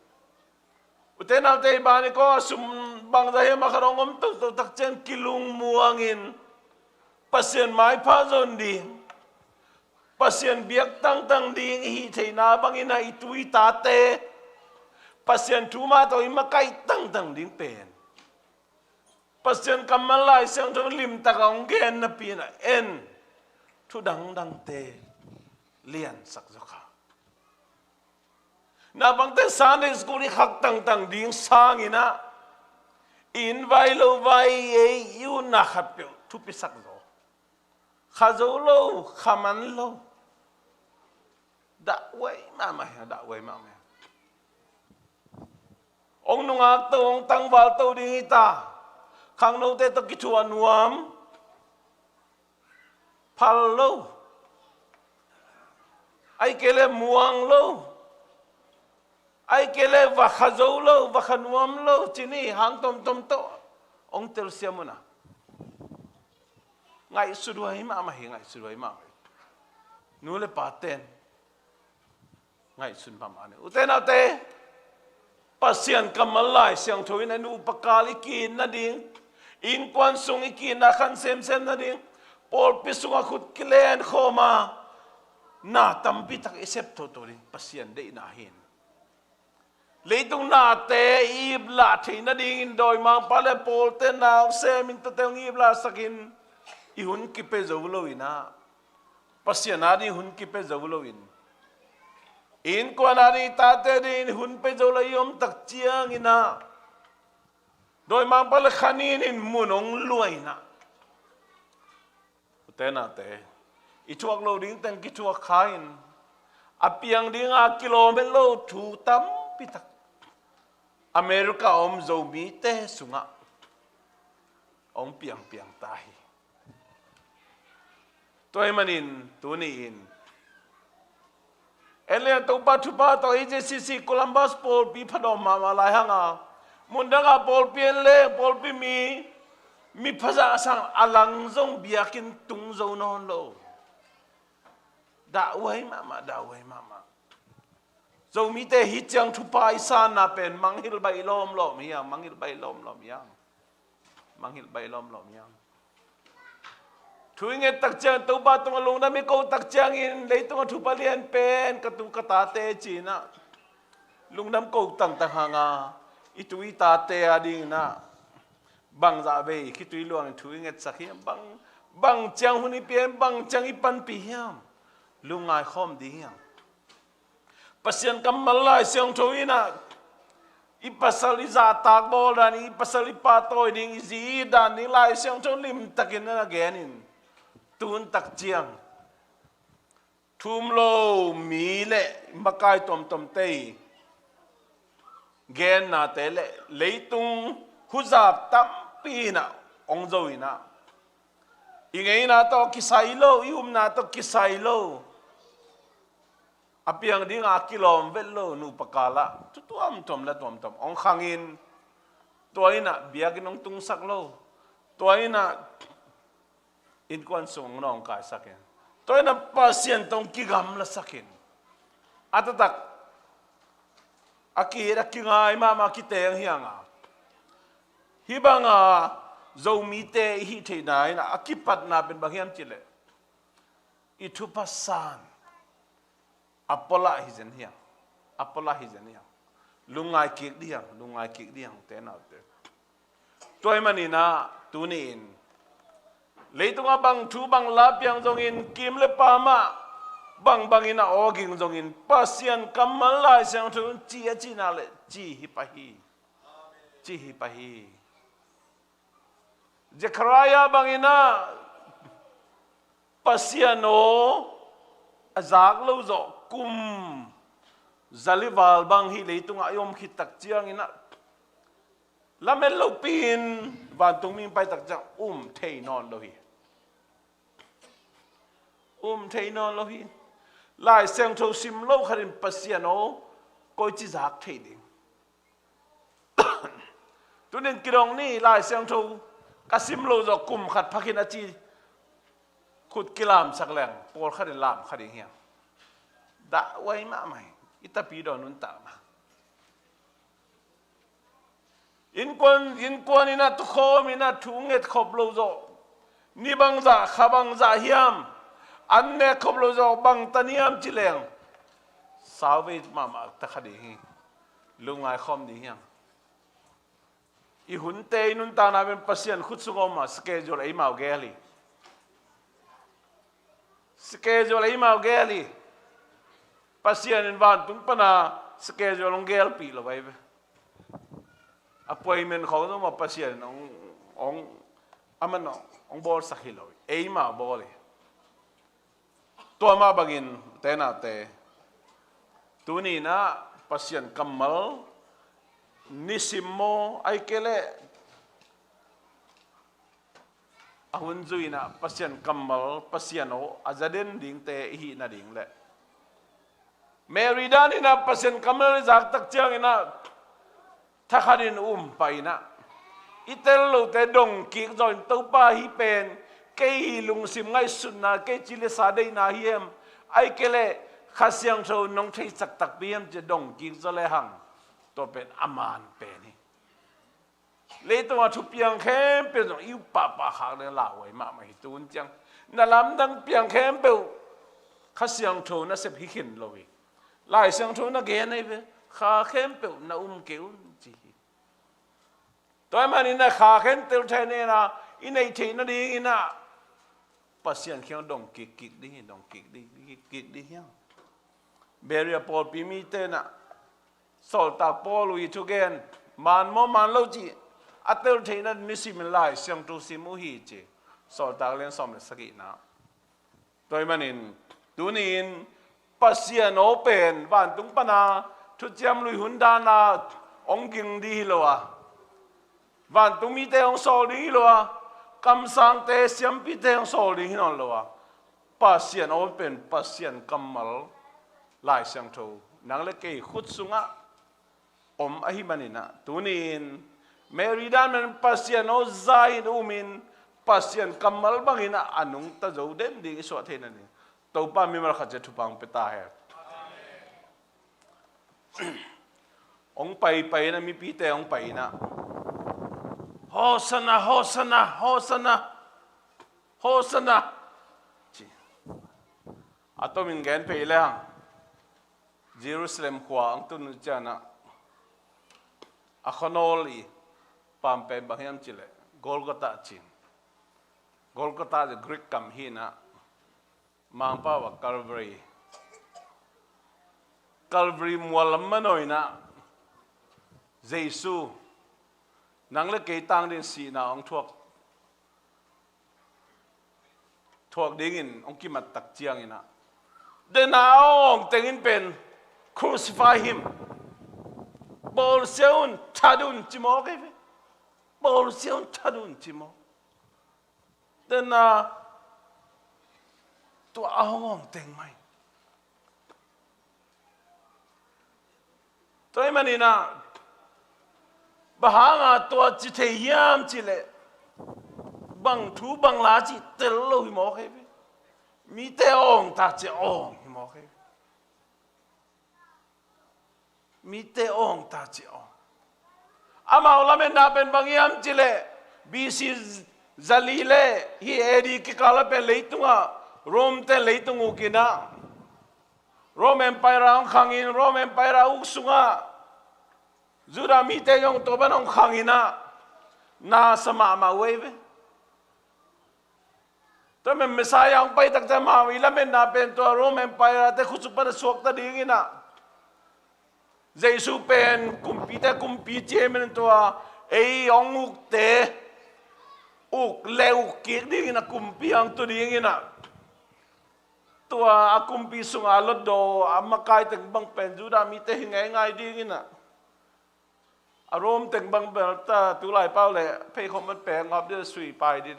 ute naute, i ban i kawng a sum bangzah hiam a khat hong om toto tak ciang kilungmuangin Pasian maipha zon ding, Pasian biak tangtang ding i hih theihna bangin ah i tu i tate Pasian thu mah tawh i makaih tangtang ding pen, Pasian kammal Lai Siangtho limtak a hong gen napi in ah en thu dangdangte liansak zaw kha. Naupangte Sunday school i khak tangtang ding sangin ah, i inn vai lo vai ei i utna khatpeuh thupisak zaw. Kha zo lo, kha man lo. Dahhuai mahmah hi, dahhuai mahmah hi. Hong nungak to, hong tangval to ding hi ta. Khangnote tawh kithuah nuam, phal lo. Ahih kei leh muang lo. Ahih kei leh va kha zo lo, va kha nuam lo, ci ni, hang tomtom tawh hong telsiam un ah, ngaihsut huai mahmah hi, ngaihsut huai mahmah hi. Nu le pate'n ngaihsun mahmah ni. Ute naute, Pasian kammal Lai Siangtho in a nupa kal i ki-it nading, Innkuan sung i kihna khan semsem nading, pawlpi sungah khut kilen khawm a, na tampi tak i sep thotho ding Pasian deihna hi. Leitung nate i iplah theih nadingin dawimangpa le pawlte na hong semin tuate hong iplahsakin i hun kipia zo lo in ah, Pasian ading hun kipia zo lo in, innkuan ading i tate dingin hun pia zo lo i om tak ciangin ah, dawimangpa le khanin in mun hong luah in ah, ute nate, i thuak lo ding teng kithuak kha in, a piang dinga kilawm het lo thu tampi tak America a om Zomite sungah hong piangpiang ta hi. Tua ahih manin tuni-in en leng Topa thupha tawh A J C C Columbus pawlpi phadawm mahmah lai hang a, mundanga pawlpi en leng pawlpi mi, mi phazah sang a lang zong biakinn tung zo nawn lo. Dahhuai mahmah, dahhuai mahmah. Zomite hih ciang thupha i sanna pen mangngilh baih lawmlawm hiam, mangngilh baih lawmlawm hiam. Mangngilh baih lawmlawm hiam. Thu i nget tak ciang Topa tungah lungdam i ko tak ciangin, leitungah thupha lian pen ka tu ka tate ci-in ah lungdam ko tangtang hang a, i tu i tate adingin ah bangzah vei khitui luangin thu i ngetsak hiam, bang, bang ciang hun i pia hiam, bang ciang i panpih hiam, lungngai khawm ding hiam. Pasian kammal Lai Siangtho in ah i pasal i zahtak bawl dan, i pasal i pahtawi ding, i zi i it dan ding Lai Siangtho limtakin na gen in, tun tak ciang thu um lo mi le makai tuamtuamte i gennate le leitung huzap tampi in ah hong zo in ah, i ngeina tawh kisai lo, i upna tawh kisai lo, a piang dinga kilawm vet lo nupa kal ah thu tuamtuam la tuamtuam hong khangin, tua in ah biakinn hong tungsak lo, tua in ah innkuan sung hong nawngkaisakin, tua in ah Pasian tawh hong kigamlasakin, a taktak a ki-it a kingai mahmah kiteng hi hang a, hih banga Zomite i hih theihna in ah a kipatna pen bang hiam cih leh, i thupha san a pualah hi zen hi hang, a pualah hi zen hi hang. Lungngai kik ding hi hang, lungngai kik ding hi hang, ute naute. Tua ahih manin ah tuni-in leitungah bang thu bang la piang zongin, kim le pam ah bangbangin a awging zongin, Pasian kammal Lai Siangtho in ci a cihna le ci hi pah hi, ci hi pah hi. Zechariah bangin ah Pasian aw a zak lo zawh kum za le val bang hih leitungah i om khit tak ciangin ah, lamet lopi-in vantung mi hong pai tak ciang um thei nawn lo hi. Um thei nawn lo hi. Lai Siangtho sim lo khatin Pasian aw koici zak thei ding. Tunin kidong ni, Lai Siangtho ka sim lo zawh kum khat phakhin a ci, khut kilamsak leng pawlkhatin lam kha ding hiam? Dahhuai mahmah hi. I tapi dawn nuntak mah. Innkuan, innkuan in ah tukhawm in ah thu nget khop lo zawh, ni bangzah kha bangzah hiam, an nek khop lo zawh bangtan hiam ci leng, sauvei mahmah ta kha ding hi. Lungngai khawm ding hiam? I hunte i nuntakna pen Pasian khut sung a om a, schedule eimau gel hi. Schedule eimau gel hi. Pasian in vantung pana schedule hong gelpih lo ahi ve. Appointment khawng zong mah Pasian in hong, hong, aman hong, hong bawlsak hi lo hi. Eimau bawl hi. Tua mah bangin, ute naute, tuni in ah Pasian kammal nisim maw, ahih kei leh a hun zui in ah Pasian kammal, Pasian aw a za den dingte i hih nading le, Mary dan in ah Pasian kammal i zak tak ciangin ah thakhatin um pah in ah, i tel lote dong kik zawh in, Topa, hih pen kei lungsim ngaihsutna, kei ci le sa deihna hiam, ahih kei leh Kha Siangtho nong theihsak takpi hiam ci-a dong kik zaw le hang, tua pen a man pen hi. Leitungah thu piang khempeuh zong i upah pah khak ding lauhuai mahmah hi. Tun ciang na lamdang piang khempeuh Kha Siangtho nasep hi khin lo hi. Lai Siangtho na gen ahi ve. Kha khempeuh na um kei un ci hi. Tua ahih manin a kha khempeuh tel thei nena i neih theih nadingin a Pasian kiang dong kikkik ding hi, dong kik ding, kik ding hi. Berea pawlpi mite na Sawltak Paul uh i thugen, man maw man lo cih a tel theihna nisim in Lai Siangtho sim uh hi ci. Sawltak lian sawm le sagihna. Tua ahih manin tuni-in Pasian aw pen vantung pana thuciam lui hun dana hong ging ding hi lo a, vantung mite hong sawl ding hi lo a, kamsangte siampite hong sawl ding hi nawn lo a, Pasian aw pen Pasian kammal Lai Siangtho nang le kei khut sungah om ahih manin a, tuni-in Mary dan manin Pasian aw za-in umin Pasian kammal bangin a, a nungta zo den ding i suah theihna ding Topa mimal khat ciat thupha hong pia ta hen. Hong paipai in a, mipite hong pai in a, Hosanna, Hosanna, Hosanna, Hosanna ci. A tomin gen pei leng Jerusalem khua hong tun ciangin a, a khuanawl i pampen bang hiam cih leh Golgotha ci. Golgotha ci Greek kam hi in a, Mangpau a Calvary. Calvary mual lam manaw in a, Jesu nang le kei tang ding sihna hong thuak, thuak dingin hong kimat tak ciangin a, dena a awng teng in pen, "Crucify him." Bawlsia un, that un ci mawk hi ve. Bawlsia un, that un ci mawk. Dena tua a hong awng teng mai. Tua ahih manin a, bang hanga tua ci thei hiam cih leh, bang thu bang la cih tel lo hi mawk hi ve. Mite awng ta ci awng hi mawk hi ve. Mite awng ta ci awng. Amau lametna pen bang hiam cih leh, B C zali le hih A D kikal a pen leitungah Rome ten leitung uk in a, Rome Empire hong khang in, Rome Empire uk sungah Judah mite zong tua bang hong khang in a, na sa mahmah uh hi ve. Tua men Messiah hong pai tak ciang amau i lametna pen tua Rome Empire te khut sung pan a suakta dingin a, Jesu pen kumpite kumpi ci hi manin tua ei hong ukte uk le uk kik dingin a, kumpi hong tu dingin a, tua a kumpi sunga a lotdaw a makai teng bang pen Judah mite hi ngeingai dingin a, a Rome teng bang bel ta tulai pau le pheikhawm man pek ngawp dih, sui pai dih,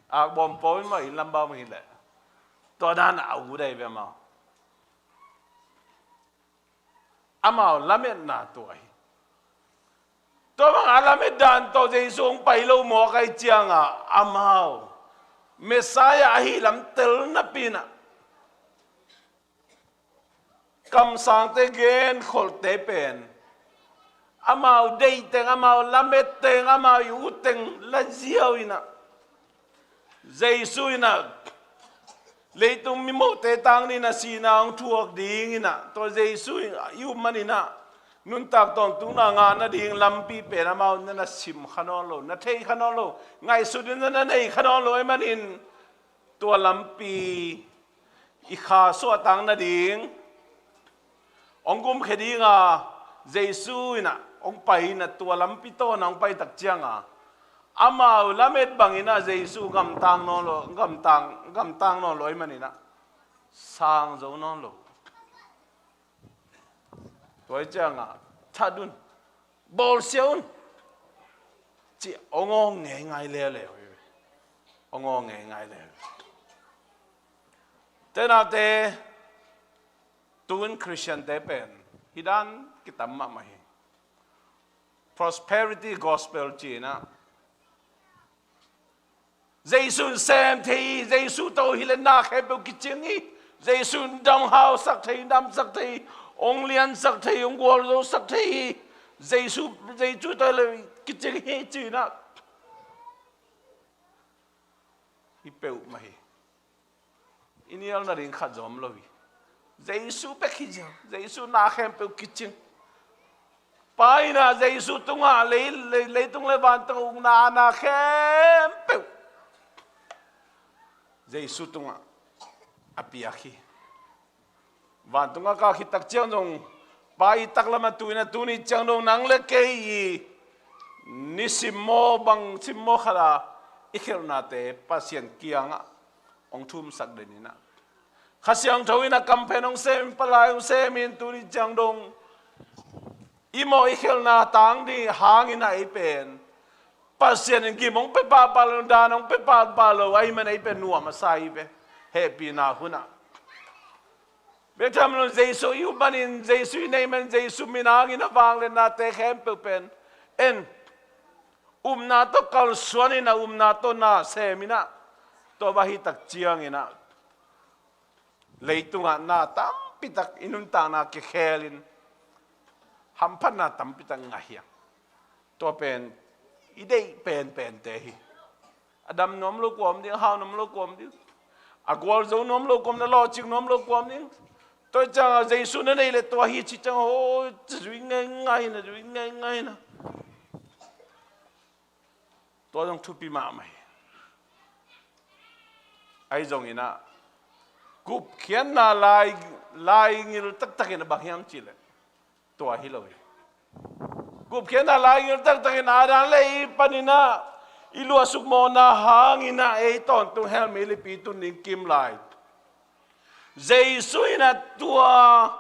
akbawm pawh in mah inn lam bang hi leh, tua dan a ut ahi ve amau. Amau lametna tua hi. Tua bang a lamet dan tawh Jesu hong pai lo mawk ahih ciangin a, amau Messiah ahih lam tel napi in a, kamsangte genkholhte pen amau deih teng, amau lamet teng, amau i ut teng la ziau in a, Jesu in a leitung mimawhte tang dingin a sihna hong thuak dingin a, tua Jesu i um manin a nuntak tawntungna ngah nading lampi pen amau na na sim kha nawn lo, na thei kha nawn lo, ngaihsut in na na nei kha nawn lo ahih manin, tua lampi i kha suahtak nading hong gumkhia dinga Jesu in a hong pai in a, tua lampi tawh na hong pai tak ciangin a, amau lamet bangin a Jesu gamtang nawn lo, gamtang, gamtang nawn lo ahih manin a sang zo nawn lo. Tua ahih ciangin a, that un, bawlsia un ci hong awng ngeingai leuleu hi. Hong awng ngeingai leuleu. Tenate, tun Christian te pen hih dan kitam mahmah hi. Prosperity gospel ci in a, Jesu in sem thei hi, Jesu tawh hi leh na khempeuh kicing hi, Jesu in dam hausak thei hi, damsak thei hi, hong liansak thei hi, hong gualzosak thei hi, Jesu, Jesu tawh le kicing hi ci-in ah, hi peuhmah hi. I nialna ding khat zong om lo hi. Jesu bek hi ziau. Jesu na khempeuh kicing. Pa in ah Jesu tungah lei, lei, leitung le vantung ukna a na khempeuh Jesu tungah a piak hi. Vantung a kah khit tak ciang zong Pa i taklam a tu in ah tuni ciang dong nang le kei i ni simmaw bang simmaw khat a i khelhnate Pasian kiangah hong thumsak den in ah, Kha Siangtho in ah kamphen hong sem in, palai hong sem in, tuni ciang dong i mawh i khelhna tang ding hangin ah ei pen Pasian in gim hong pia pahpah lo, dan hong pia pahpah lo ahih man ei pen nuam a sa hi ve. Hehpihna hun ah bek tham lo, Jesu i up manin, Jesu i neih manin, Jesu min hangin a vangliatnate khempeuh pen en, upna tawh kalsuan in ah, upna tawh na sem in ah, tua va hi tak ciangin ah leitungah na tampi tak i nuntakna kikhel in hamphatna tampi tak ngah hi hang. Tua pen i deih penpente hi. A dam nuam lo kua om ding, a hau nuam lo kua om ding, a gualzo nuam lo kua om, na lawhcing nuam lo kua om ding. Tua ciangah Jesu na neih leh tua hi cih ciangah, ho, zui ngeingai na, zui ngeingai na. Tua zong thupi mahmah hi. Ahi zongin ah gupkhiatna lai, laingil taktakin a bang hiam cih leh tua hi lo hi. Gupkhiatna laingil taktakin a dan le i panin ah i luahsuk mawhna hangin ah ei tawntung hell meilipi tun ding kim lai. Jesu in ah tua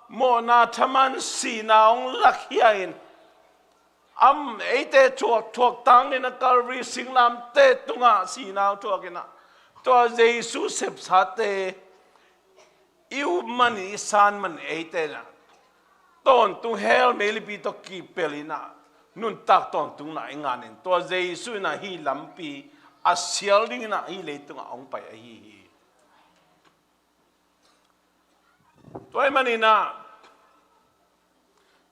mawhna thaman sihna hong lakhia in, am, eite thuak, thuak tang in ah Calvary singlamteh tungah sihna hong thuak in ah, tua Jesu sepsate i up man, i san man eite in ah tawntung hell meilipi tawh kipel in ah nuntak tawntungna i ngan in, tua Jesu in ah hih lampi a sial dingin ah hih leitungah hong pai ahi hi. Tua ahih manin ah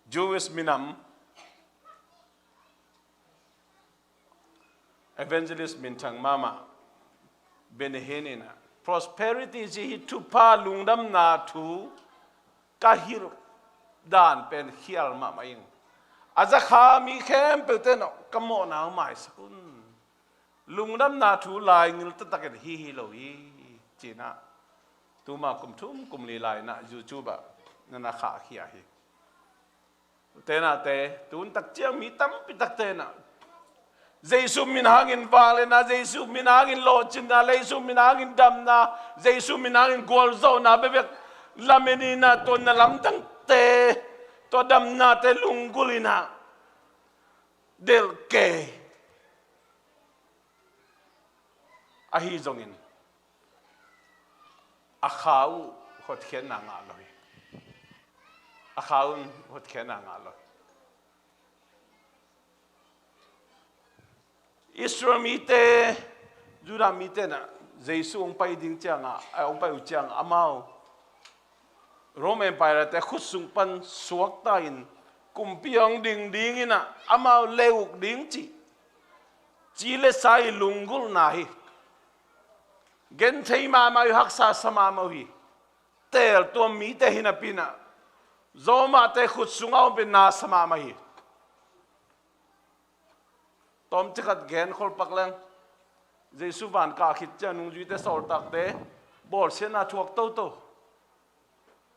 Jewish minam evangelist minthang mahmah Benny Hinn in ah, prosperity cih hi thupha, lungdamna thu ka hilh dan pen khial mahmah ing. A zakha mi khempeuhte in ah ka mawhna hong maisak un. Lungdamna thu laingil taktakin hi hi lo hi, ci-in ah tuma kum thum kum li lai in ah YouTube ah na na khahkhia hi. Ute naute, tun tak ciang mi tampi takte in ah Jesu min hangin vangliatna, Jesu min hangin lawhcinna, Jesu min hangin damna, Jesu min hangin gualzawhna bekbek lamen in ah, tua na lamdangte, tua damnate lunggulh in ah delh kei. Ahi zongin a kha uh hotkhiatna ngah lo hi. A kha un hotkhiatna ngah lo hi. Israel mite, Judah mite in ah Jesu hong pai ding ciangah, eh, hong pai uh ciangah amau Rome Empire te khut sung pan suakta in kumpi hong ding dingin ah amau le uk ding cih ci le sa i lunggulhna hi. Genthei mahmah uh hi, haksa sa mahmah uh hi. Teel tuam mite hi napi in ah Rome-te khut sungah om pen na sa mahmah hi. Tawmcik khat gen khol pak leng, Jesu van kah khit ciang nungzuite, sawltakte bawlsiatna thuak toto.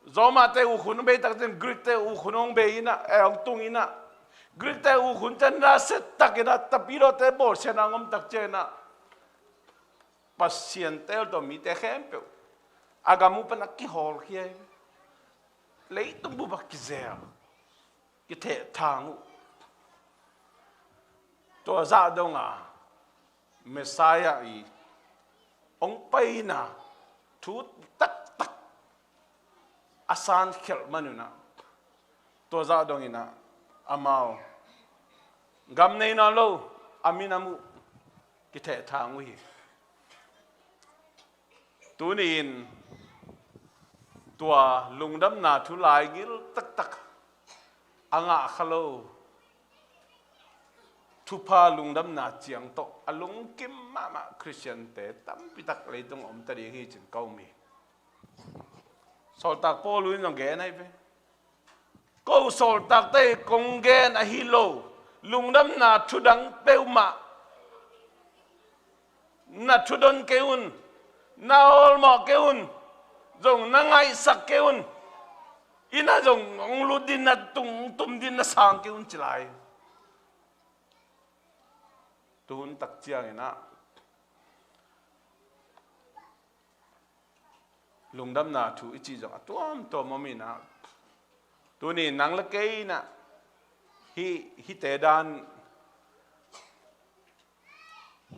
Rome-te ukhuh hong bei tak ciang Greek-te ukhuh hong bei in ah, eh, hong tung in ah, Greek-te ukhuh ciang nasia tak in ah, tapilawte bawlsiatna hong om tak ciang in ah, Pasian teel tuam mite khempeuh a gam uh pan a kihawlkhia hi. Leitung bup ah kizel, kithehthang uh. Tua zah dong a Messiah i hong paina thu taktak a san khialh man un ah, tua zah dong in ah amau gam nei nawn lo a minam uh kithehthang uh hi. Tuni-in tua lungdamna thu laigil taktak a ngah kha lo thupha lungdamna ciang tawh a lungkim mahmah Khristiante tampitak leitung a omta ding hi cin ka um hi. Sawltak Paul in zong gen ahi ve. Ko sawltakte kong gen ahi lo, lungdamna thudang peuhmah na thudon kei un, na awlmawh kei un, zong na ngaihsak kei un, inn ah zong hong lut ding na tung, tum ding na sang kei un ci lai. Tuhun tak ciangin ah lungdamna thu i cih zong a tuamtuam om in ah, tuni nang le kei in ah hih, hihte dan,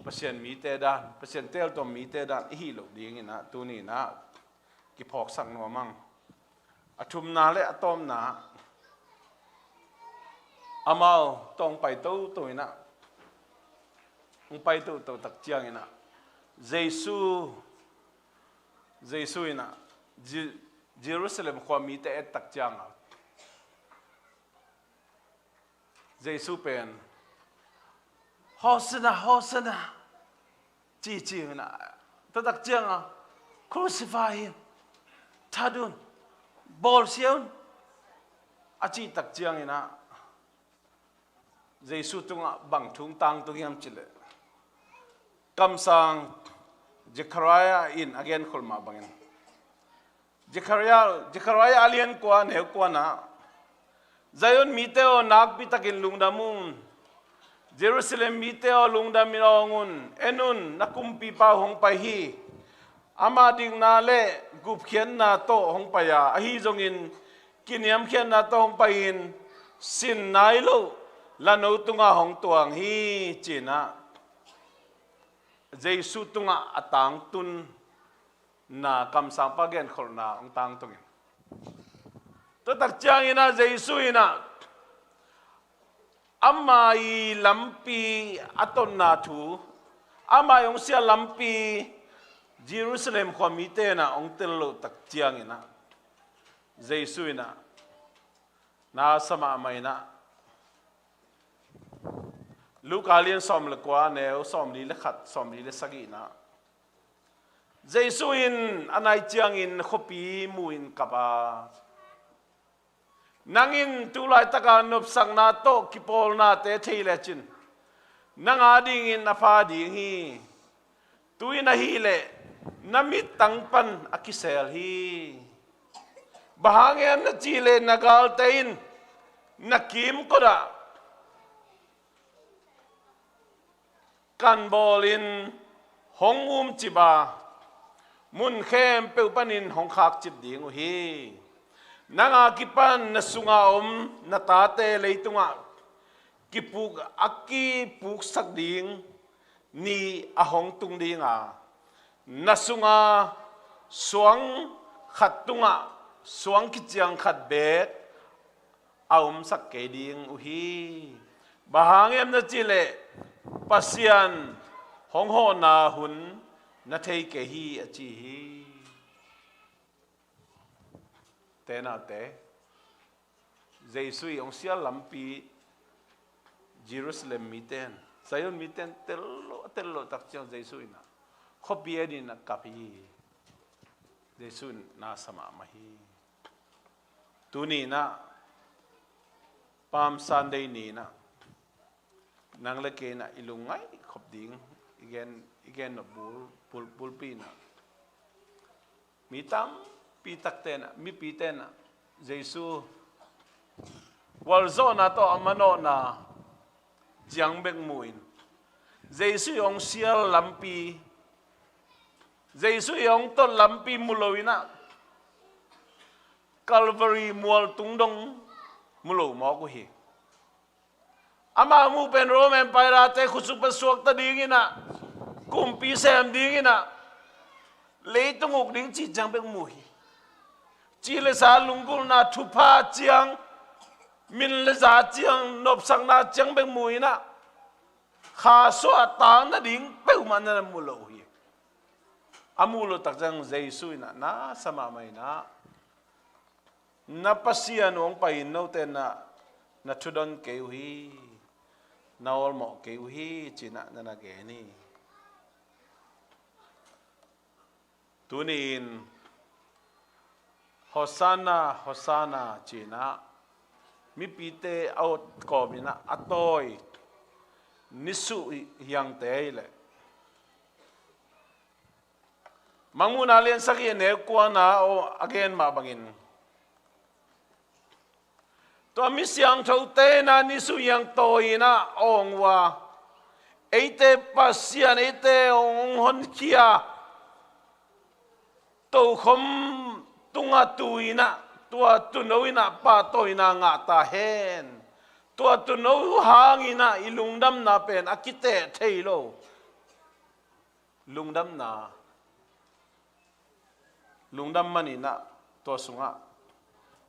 Pasian mite dan, Pasian teeltuam mite dan i hih loh dingin ah tuni in ah kiphawksak nuam ang. A thumna le a tawpna, amau tawh hong pai toto in ah, hong pai toto tak ciangin ah, Jesu, Jesu in ah, Je-, Jerusalem khua mite et tak ciangin ah, Jesu pen, "Hosanna, Hosanna," ci ci in ah, tua tak ciangin ah, "Crucify him, that un, bawlsia un," a cih tak ciangin ah, Jesu tungah bang thu hong tangtung hiam cih leh, kamsang Zechariah in a genkhol mah bangin, Zechariah, Zechariah a lian kua, neu kua na, "Zion mite aw, nakpi takin lungdam un. Jerusalem mite aw, lungdam in awng un. En un, na kumpipa hong pai hi. Ama dikna le gupkhiatna tawh hong pai a, ahi zongin kiniamkhiatna tawh hong pai in, sin nai loh lano tungah hong tuang hi," ci in ah, Jesu tungah a tangtun na kamsangpa genkholhna hong tangtungin. Tua tak ciangin ah Jesu in ah ama ii lampi a totna thu, ama ii hong sial lampi Jerusalem khua mite in ah hong tel loh tak ciangin ah Jesu in ah na sa mahmah in ah, Luka lian sawm le kua, neu sawmli le khat, sawmli le sagihna, Jesu in a nai ciangin khuapi mu in kap a, "Nang in tu laitaka nopsakna tawh kipawlnate thei lecin, nang adingin a pha ding hi. Tu-in ahih leh na mittang pan a kisel hi. Bang hang hiam na cih leh na galte in na kimkot ah kan bawlin hong umcip a, mun khempeuh panin hong khakcip ding uh hi. Nang a kipan na sunga om na tate leitungah kipuk, a kipuksak ding ni a hong tung ding a, na sunga suang khat tungah suang kiciang khat beek a omsak kei ding uh hi. Bang hang hiam na cih leh Pasian hong hawhna hun na thei kei hi," a ci hi. Te naute, Jesu ii hong sial lampi Jerusalem mite in, Zion mite in tel lo, a tel lo tak ciang Jesu in ah khuapi en in a kap hi. Jesu in na sa mahmah hi. Tuni in ah Palm Sunday ni in ah nang le kei in ah i lungngaih khop ding i gen, i gen nop bul, bul, bulpi in ah, mi tampi takte in ah, mipite in ah Jesu gualzawhna tawh a manawhna ciang bek mu in, Jesu ii hong sial lampi, Jesu ii hong tot lampi mu lo in ah, Calvary mual tung dong mu lo mawk uh hi. Ama muh pen Rome Empire-te khutsuk pan suakta ding in ah, kumpi sem ding in ah, leitung uk ding cih ciang bek mu hi. Ci le sa lunggulhna thupha ciang, min le za ciang, nopsakna ciang bek mu in ah, kha suahtakna ding peuhmah na mu lo uh hi. A muh loh tak ciang Jesu in ah na sa mahmah in ah, "Na Pasian uh hong pai in note in ah na thudon kei uh hi. na awlmawh kei uh hi, ci-in ah na na gen hi. Tuni-in Hosanna, Hosanna ci-in ah mipite a awt kawmin ah a tawi nisuh hiangte ahih leh Mangmuhna lian sagih a neu kuana a gen mah bangin, tua mi siangthote in ah nisuh hiang tawi-in ah awng uh a, eite Pasian, eite hong, hong honkhia tokhom tungah tu-in ah, tua tuuno in ah pahtawina ngah ta hen. Tua tuuno hangin ah i lungdamna pen a kiteh thei lo lungdamna, lungdam manin ah tua sungah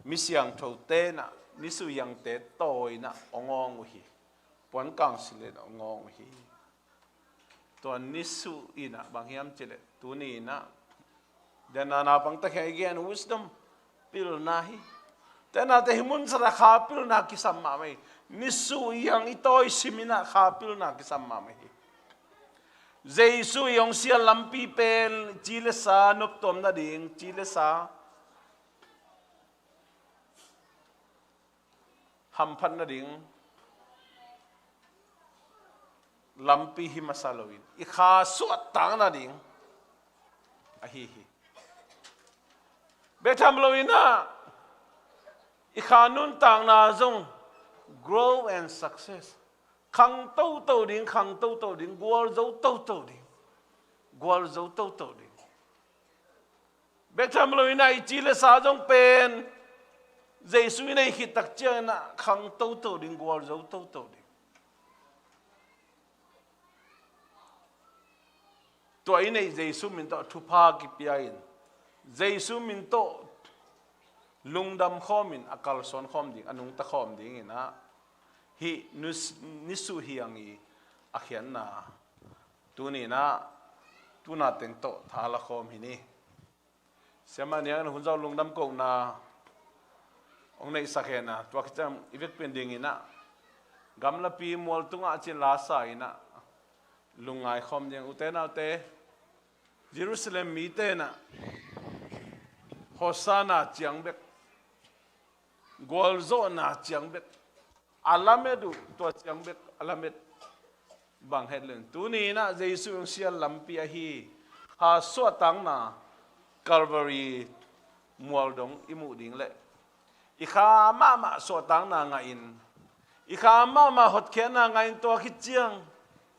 mi siangthote in ah nisuh hiangte tawi-in ah hong awng uh hi. Puan kangsil in ah hong awng uh hi. Tua nisuh in ah bang hiam cih leh tuni-in ah, den a naupangte kiang i gen wisdom, pilna hi. Tenate hih mun sungah kha pilna kisam mahmah hi. Nisuh hiang i tawi simin ah kha pilna kisam mahmah hi. Jesu i hong sial lampi pen ci le sa noptuam nading, ci le sa hamphat nading lampi hi masa loin, i kha suahtak nading ahi hi. Bek tham loin ah i kha nuntakna zong grow and success. Khang toto ding, khang toto ding, gualzo toto ding, gualzo toto ding. Bek tham loin ah i ci le sa zong pen Jesu i neih khit tak ciangin ah khang toto ding, gualzo toto ding. Tua i neih Jesu min tawh thupha kipia in, Jesu min tawh lungdam khawmin a kalsuan khawm ding, a nungta khawm dingin ah hih nus-, nisuh hiang i a khiatna tuni-in ah tuna teng tawh thala khawm hi ni. Siamah Niang in hun zawh lungdam kohna hong neihsak hen a, tua khit ciang i vekpi-in dingin ah gamlapi mual tungah cin la sa-in ah lungngai khawm ding. Ute naute, Jerusalem mite in ah Hosanna ciang bek, gualzawhna ciang bek a lamet uh, tua ciang bek a lamet bang het leng, tuni-in ah Jesu hong sial lampi ahi kha suahtakna Calvary mual dong i muh ding leh, i kha mahmah suahtakna ngahin, i kha mahmah hotkhiatna ngahin, tua khit ciang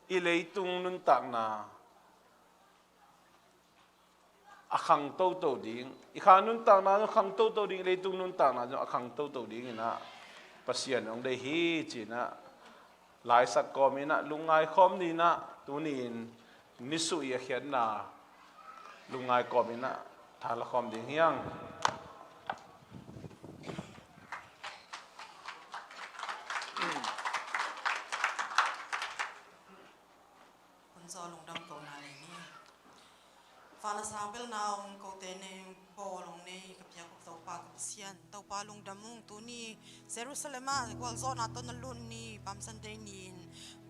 i leitung nuntakna a khang toto ding, i kha nuntakna zong khang toto ding, i leitung nuntakna zong a khang toto dingin ah Pasian hong deih hi ci-in ah laisak kawmin ah lungngai khawm ni-in ah, tuni-in nisuh i a khiatna lungngai kawmin ah thala khawm ding hi hang. Hun zawh lungdam kohna nei ni. Fa le sang belna hong kote nei, bawl hong nei ka piak uh Topa ka Pasian, Topa lungdam ung. Tuni Jerusalem ah gualzawhna tawh na lut ni, Palm Sunday ni-in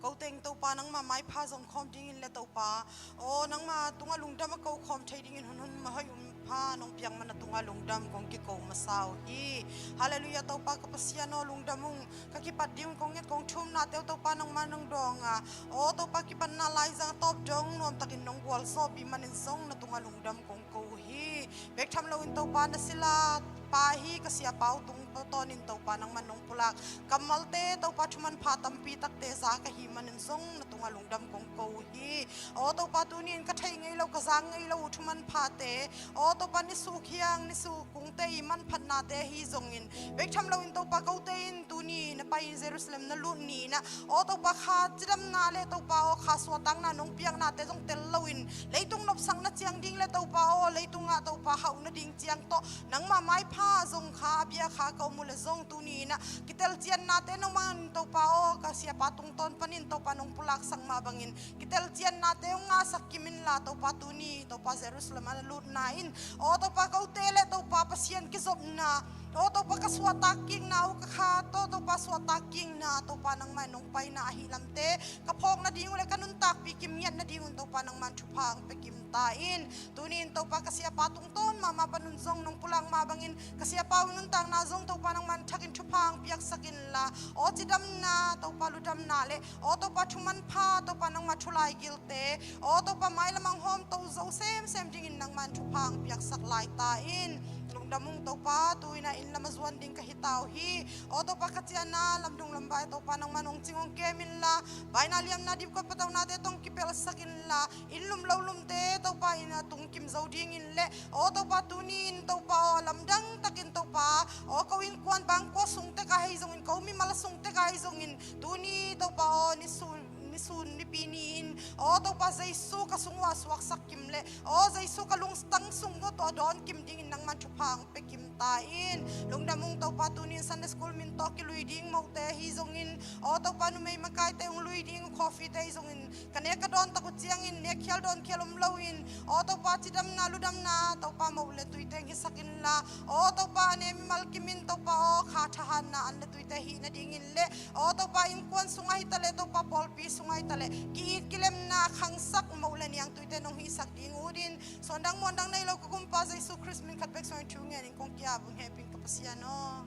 ko teng Topa nangmah maipha zong khawm dingin le Topa, aw nangmah tungah lungdam a ko khawm thei dingin hun hun hoih um pha nong piak man a tungah lungdam kong kiko masa uh hi. Halleluiah, Topa ka Pasian aw, lungdam ung. Ka kipat ding un kong nget kong thumnate uh Topa nangmah nong dawng a, aw Topa kipatna laizang a tawp dong nuamtakin nong gualzawhpih manin zong na tungah lungdam kong ko uh hi. Bek tham loin Topa na sila pa hi ka siapa uh tung tawnin Topa nangmah nong pulak kammalte Topa thuman pha tampi takte za ka hih manin zong na tungah lungdam kong ko uh hi. Aw Topa, tuni-in ka theih ngei lo, ka zang ngei lo uh thuman phate, aw Topa, nisuh khiang nisuh kungte i manphatnate ahi zongin, bek tham loin Topa kote in tuni na pai-in Jerusalem na lut ni-in ah, aw Topa, kha cidamna le Topa aw kha suahtakna nong piaknate zong tel loin, leitung nopsakna ciang ding le Topa aw leitungah Topa hauh nading ciang tawh nangmah maipha zong kha a bia kha om uh leh zong tuni in ah kitelciannate nangman Topa aw, ka siapa tungtawn panin Topa nong pulaksak mah bangin kitelciannate hong ngahsak kim inla Topa, tuni Topa Jerusalem a na lutna in aw Topa, kote leh Topa Pasian kizopna, aw Topa ka suahtak kikna uh, ka kha tawh Topa suahtak kikna Topa nangmah in nong paina ahih lamte ka phawk nading uh leh ka nuntakpih kim ngiat nadingun Topa nangman thupha hong pia kim ta in. Tuni in Topa ka siapa tungtawn mahmah panun zong nong pulak mah bangin ka siapa uh nuntakna zong Topa nangman thakin thupha hong piaksak inla, aw cidamna Topa, ludamna leh aw Topa thu manpha Topa nangmah thu laigilte, aw Topa mailam ah hong hawmto zo semsem dingin nangman thupha hong piaksak lai ta in. Lungdam ung Topa, tu in ah inn lam a zuan ding ka hi ta uh hi. Aw Topa ka ciahna lamdung lamvai Topa nangman hong cing hong kem inla, baina liamna dipkuat pataunate tawh hong kipelsak inla, inn lum lo lumte Topa inn a tung kim zo dingin leh aw Topa tuni in Topa aw lamdang takin Topa aw ko innkuan bangkua sung tek ah hi zongin, ko mimal sung tek ah hi zongin tuni Topa aw nisun, nisun nipi ni-in aw Topa Jesu ka sung uh a suaksak kim leh aw Jesu ka lungtang sung uh tawh dawn kim dingin nangman thupha hong pia kim ta in. Lungdam ung Topa, tuni in Sunday school min tawh kilui ding mote hi zongin aw Topa numei makaite hong lui ding uh coffeete hi zongin ka nek ka dawn tak uh ciangin nekkhial dawnkhial om loin aw Topa cidamna ludamna Topa moh leh tuite hong hisak inla, aw Topa a ne mimal kim in Topa aw kha thahatna an leh tuite hih nadingin leh aw Topa innkuan sungah hi taleh Topa pawlpi sungah hi taleh ki-it kilemna khangsak moh leh niangtuite nong hihsak ding ut in, suandang muandang nei lo ka Kumpa Jesu Khrist min khat bek suangin thu ngenin kong ki-ap ung, hehpih in ka Pasian aw.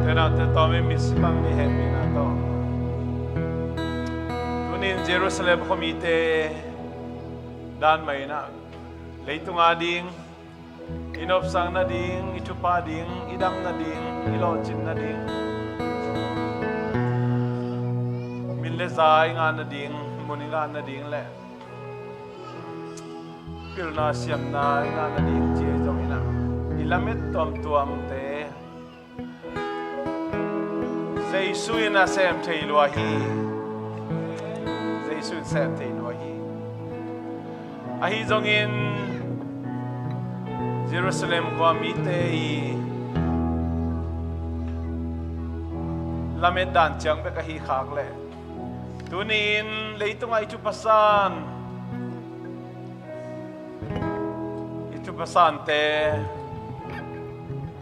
Tena te tawm in mi sipang ni hehpihna tawh. Tunin Jerusalem khuamite dan mah in ah, leitung a ding, i nopsakna ding, i thupha ding, i damna ding, i lawhcinna ding, min le za i ngahna ding, mun i ngahna ding le pilna siamna i ngahna ding ci zong in ah, i lamet tuamtuamte Jesu in a sem thei lua hi. Jesu in sem thei lua hi. Ahi zongin Jerusalem khua mite i lamet dan ciang bek ahi khak leh, tuni-in leitungah i thupha san, i thupha sante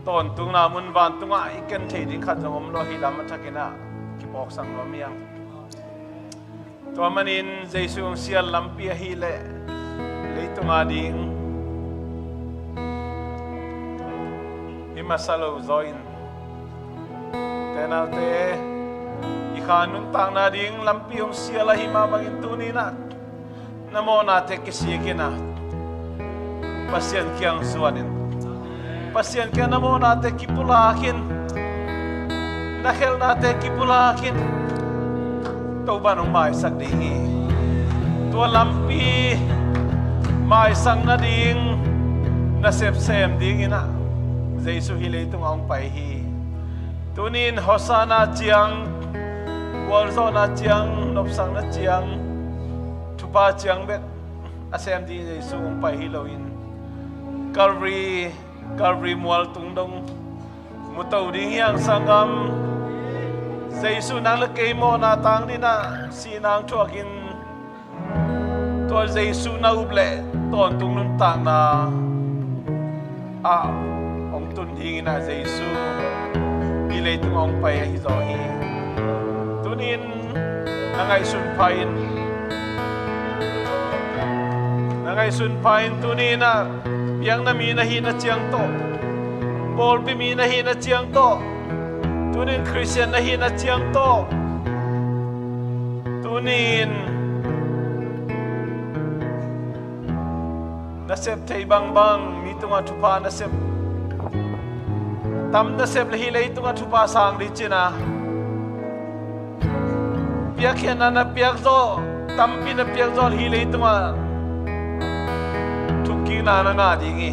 tawntungna mun vantungah i ken thei ding khat zong om lo hi lam a thakin ah kipawksak nuam hi hang. Tua manin Jesu hong sial lampi ahih leh leitung a ding hi masa lo zaw in, ute naute, i kha nuntakna ding lampi hong sial ahih mah bangin tuni-in ah na mawhnate kisik in ah Pasian kiang zuan in, Pasian kiang na mawhnate kipulak in, na khelhnate kipulak in, Topa'n hong maisak ding hi. Tua lampi maisak nading nasep sem dingin ah Jesu hih leitungah hong pai hi. Tuni-in Hosanna ciang, gualzawhna ciang, nopsakna ciang, thupha ciang bek a sem ding Jesu hong pai hi loin, Calvary, Calvary mual tung dong muto ding hi hang sanggam. Jesu nang le kei mawhna tang dingin ah sihna hong thuakin, tua Jesu na up leh tawntung nuntakna ah hong tun dingin ah Jesu hih leitungah hong pai ahi zaw hi. Tuni-in na ngaihsun pha in, na ngaihsun pha in, tuni-in ah biakna mi na hihna ciang tawh, pawlpi mi na hihna ciang tawh, tuni-in Khristian na hihna ciang tawh, tuni-in nasep thei bangbang, mi tungah thupha nasep, tam nasep le hih leitungah thupha sang ding cihna, piakkhiatna na piakzawh, tampi na piakzawh hih leitungah thukkikna na ngah ding hi.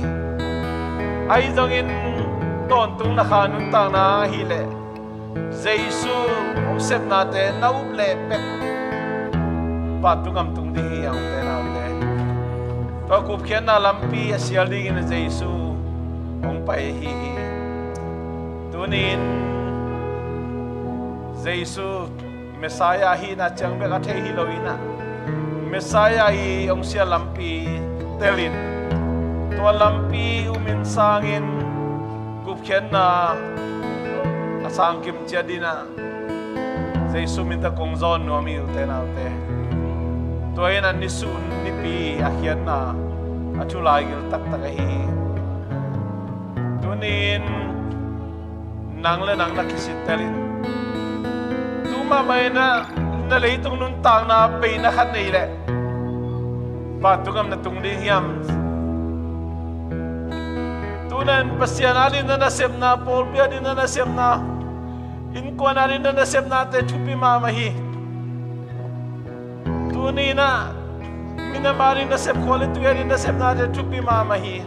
Ahi zongin tawntung na kha nuntakna ahih leh Jesu hong sepnate na up leh pek vantung gam tung ding hi, a ute naute. Tua gupkhiatna lampi a sial dingin Jesu hong pai ahi hi. Tuni-in Jesu Messiah ahihna ciang bek a thei hi loin ah, Messiah i hong sial lampi telin, tua lampi umin sangin gupkhiatna a sang kim ciat dingin ah Jesu min tawh kong zawn nuam hi, ute naute. Tua in ah nisun nipi a khiatna a thu laigil taktak ahi hi. Tuni-in nang le nang na kisittelin, tu mahmah in ah na leitung nuntakna beina khat nei leh vantung gam na tung ding hiam? Tuni-in Pasian adingin na nasepna, pawlpi adingin na nasepna, innkuan adingin na nasepnate thupi mahmah hi. Tuni-in ah minam adingin nasep, khua le tui adingin nasepnate thupi mahmah hi.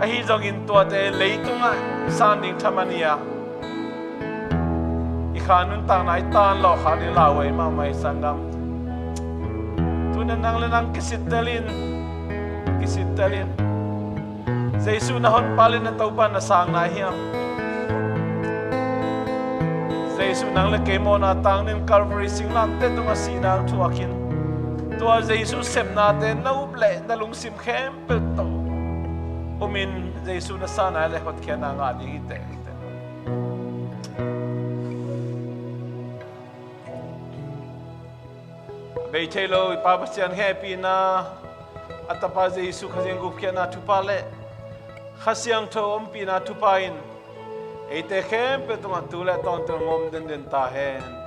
Ahi zongin tuate leitungah i san ding thaman hi a, i kha nuntakna i tan lawh khak ding lauhuai mahmah hi, sanggam. Tuni-in nang le nang kisittelin, kisittelin. Jesu na honpa le na Topa na sang nai hiam? Jesu nang le kei mawhna tang dingin Calvary singlamteh tungah sihna hong thuakin, tua Jesu sepnate na up leh na lungsim khempeuh tawh umin Jesu na san a le hotkhiatna ngah ding hi teh. Bei thei lo i Pa Pasian hehpihna, a Tapa Jesu Khazih gupkhiatna thupha le Kha Siangtho ompihna thupha in eite khempeuh tungah tu le tawntung om denden ta hen.